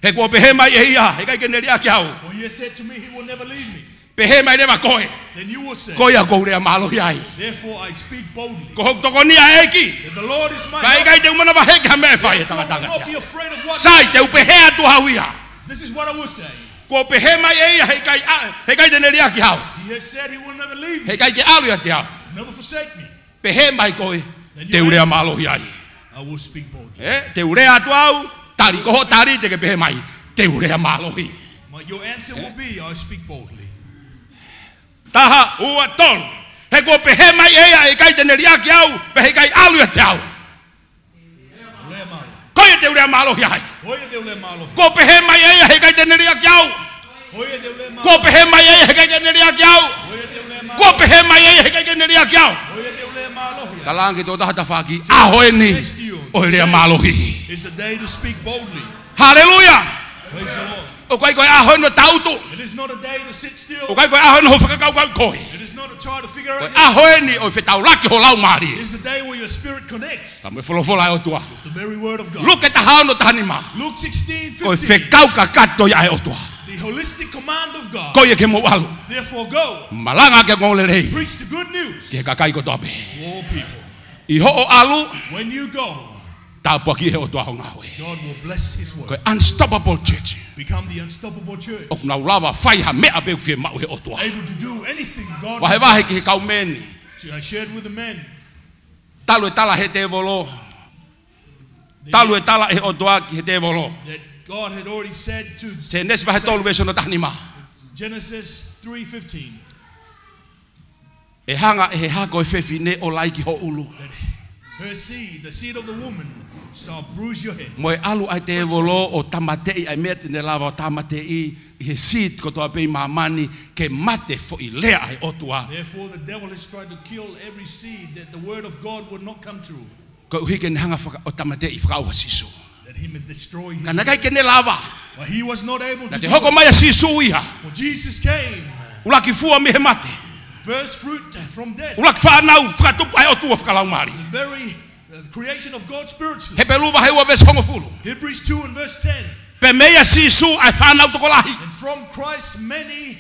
He kuo pehē mai ʻe ia, ʻE ʻikai ke ne liʻaki au. For he has said to me, he will never leave me. Pehē mai leva koe, then you will say, "Ko ia ʻoku ou lea mālohi ai." Therefore I speak boldly. Ko hoku tokoni ʻa e ʻEiki. That the Lord is my help. Ka ʻe ʻikai te u manavahē ki ha meʻa ʻe fai ʻe he tangata. Therefore I will not be afraid of what. Sai, te u pehē atu au ia. This is what I will say. Kuo pehē mai ʻe ia, he ʻikai a-, he ʻikai te ne liʻaki au. He has said he will never leave me. He ʻikai ke ʻalu ʻiate au. Never forsake me. Pehē mai koe, then you, te u lea, ask, mālohi ai. I will speak boldly. Ē, te u lea atu au, tali, ko hoʻo tali te ke pehē mai, te u lea mālohi. But your answer, ē, will be, "I speak boldly." Taha, ua, tolu. He kuo pehē mai ʻe ia, he ʻikai te ne liʻaki au, pea he ʻikai ʻalu ʻiate au. Lea mālohi. Ko ia te u lea mālohi ai. Ko ia te u lea mālohi. Kuo pehē mai ʻe ia, he ʻikai te ne liʻaki au. Ko ia te u lea mālohi. Kuo pehē mai ʻe ia, he ʻikai te ne liʻaki au. Ko ia te u lea mālohi. Kuo pehē mai ʻe ia, he ʻikai te ne liʻaki au. Ko ia te u lea mālohi. Talaange ki he tokotaha ho tafaʻaki, ʻaho eni, test you, ʻo e lea mālohi. Is the day to speak boldly. Haleluia. Praise the Lord. ʻOku ʻikai ko e ʻaho eni ʻo tangutu. It is not a day to sit still. ʻOku ʻikai ko e ʻaho eni hoʻo fakakaukau koe. It is not a try to figure out. Ko e ʻaho eni ʻo e fetaulaki ho laumālie. It is the day where your spirit connects. Ka mo e folofola ʻa e ʻOtua. It's the very word of God. Luke taha ono taha nima. Luke sixteen fifteen. Ko e fekau kakato ia ʻa e ʻOtua. The holistic command of God. Ko ia ke mou ʻalu. Therefore go. Malanga ki he ongoongolelei. Preach the good news. Ki he kakai kotoa pē. To all people. ʻI hoʻo ʻalu. When you go. Tāpuakiʻi ʻe he ʻOtua hoʻo ngāue. God will bless his work. Ko e unstoppable church. Become the unstoppable church. ʻOku nau lava fai ha meʻa pē ʻoku fiemaʻu ʻe he ʻOtua. Able to do anything God wants. Vahevahe ki he kau meni. So I shared with the men. Talu e tala ʻe he tēvolo. The, talu e tala ʻe he ʻOtua ki he tēvolo. That God had already said to Sēnesi vahe tolu Satan. Veesi ono taha nima. Genesis three fifteen. ʻE hanga ʻe he hako ʻo e fefine ʻo lai ki ho ʻulu. That her seed, the seed of the woman, shall bruise your head. Mo e ʻalu ʻa e tēvolo ʻo tāmateʻi ʻa e meʻa te ne lava ʻo tāmateʻi ʻi he seed kotoa pē ʻi māmani ke mate foʻi lea ʻa e ʻOtua. Therefore, the devil has tried to kill every seed that the word of God would not come true. Koeʻuhi ke ne hanga faka-, ʻo tāmateʻi fakaʻauha ʻa Sīsū. That he may destroy his word. Ka naʻe ʻikai ke ne lava. But he was not able to do it. Naʻe hoko mai ʻa Sīsū ia. For Jesus came. ʻUluaki fua mei he mate. First fruit from death. ʻUluaki fānau fakatupu ʻa e ʻOtua fakalaumālie. The very, uh, creation of God spiritually. Hepelū vahe ua veesi hongofulu. Hebrews two and verse ten. Pea mei a Sīsū ʻa e fānau tokolahi. And from Christ many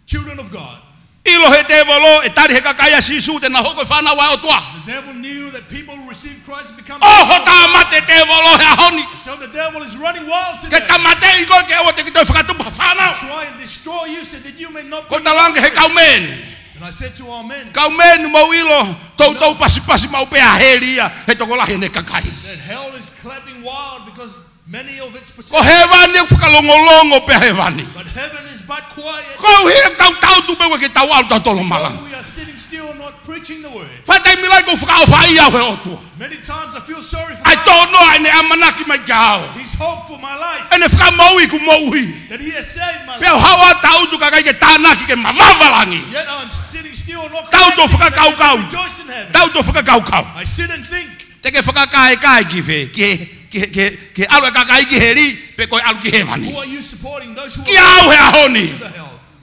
children of God. ʻIlo ʻe he tēvolo ʻe tali ʻe he kakai ʻa Sīsū te nau hoko ko e fānau ʻa e ʻOtua. The devil knew that people who received Christ become children of God. ʻOho tāmate tēvolo he ʻaho ni. So the devil is running wild today. Ke tāmateʻi koe ke ʻoua te ke toe fakatupu ha fānau. To try and destroy you so that you may not bring children. Ko e talaange ki he kau meni. And I said to our men, kau meni, mou ʻilo, toutou pasipasi maʻu pē ʻa heli ia he tokolahi ʻene kakai. That hell is clapping wild because many of its participants. Ko hēvani ʻoku fakalongolongo pē ʻa hēvani. But heaven is but quiet. Koeʻuhi ʻoku tau tangutu pē ʻoku ʻikai ke tau ʻalu ʻo tolo malanga. Because we are sitting still, not preaching the word. Faʻa taimi lahi ʻoku ou fakaʻofaʻia au ʻe he ʻOtua. Many times I feel sorry for God. ʻA e tō noa ʻene ʻamanaki mai kiate au. His hope for my life. ʻEne fakamoʻui ʻeku moʻui. That he has saved my life. Pea u haʻu ʻo tangutu kae ʻikai ke tānaki ke mavava langi. Yet I'm sitting still, not clapping, rejoice in heaven. Tangutu ʻo fakakaukau. Tangutu ʻo fakakaukau. I sit and think. Te ke fakakaekae ki fē, ki he, ki he, ki he, ki he ʻalu ʻa e kakai ki heli, pe ko e ʻalu ki hēvani? Who are you supporting? Those who are going to the hell? Kiate au he ʻaho ni.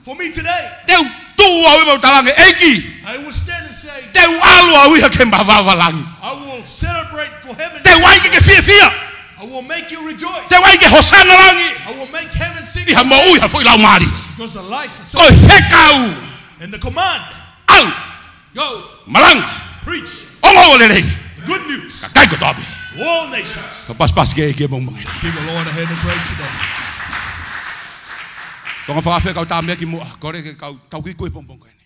For me today, te u tuʻu au ia mo u talaange, ʻEiki, I will stand and say, te u ʻalu au ia ke mavava langi. I will celebrate for heaven. Te u ʻai ke ke fiefia. I will make you rejoice. Te u ʻai ke hosana langi. I will make heaven sing. ʻI ha moʻui ha foʻi laumālie. Because the life is so. Ko e fekau. And the command. ʻAlu. Go. Malanga. Preach. Ongoongolelei. The good news. Kakai kotoa pē. To all nations. Ka pasipasi ki he ʻEiki he pongipongi ni. Let's give the Lord a hand of praise today. Tonga fakafe kau tāmea ki muʻa. Kole ke kau tau ki kui pongipongi ni.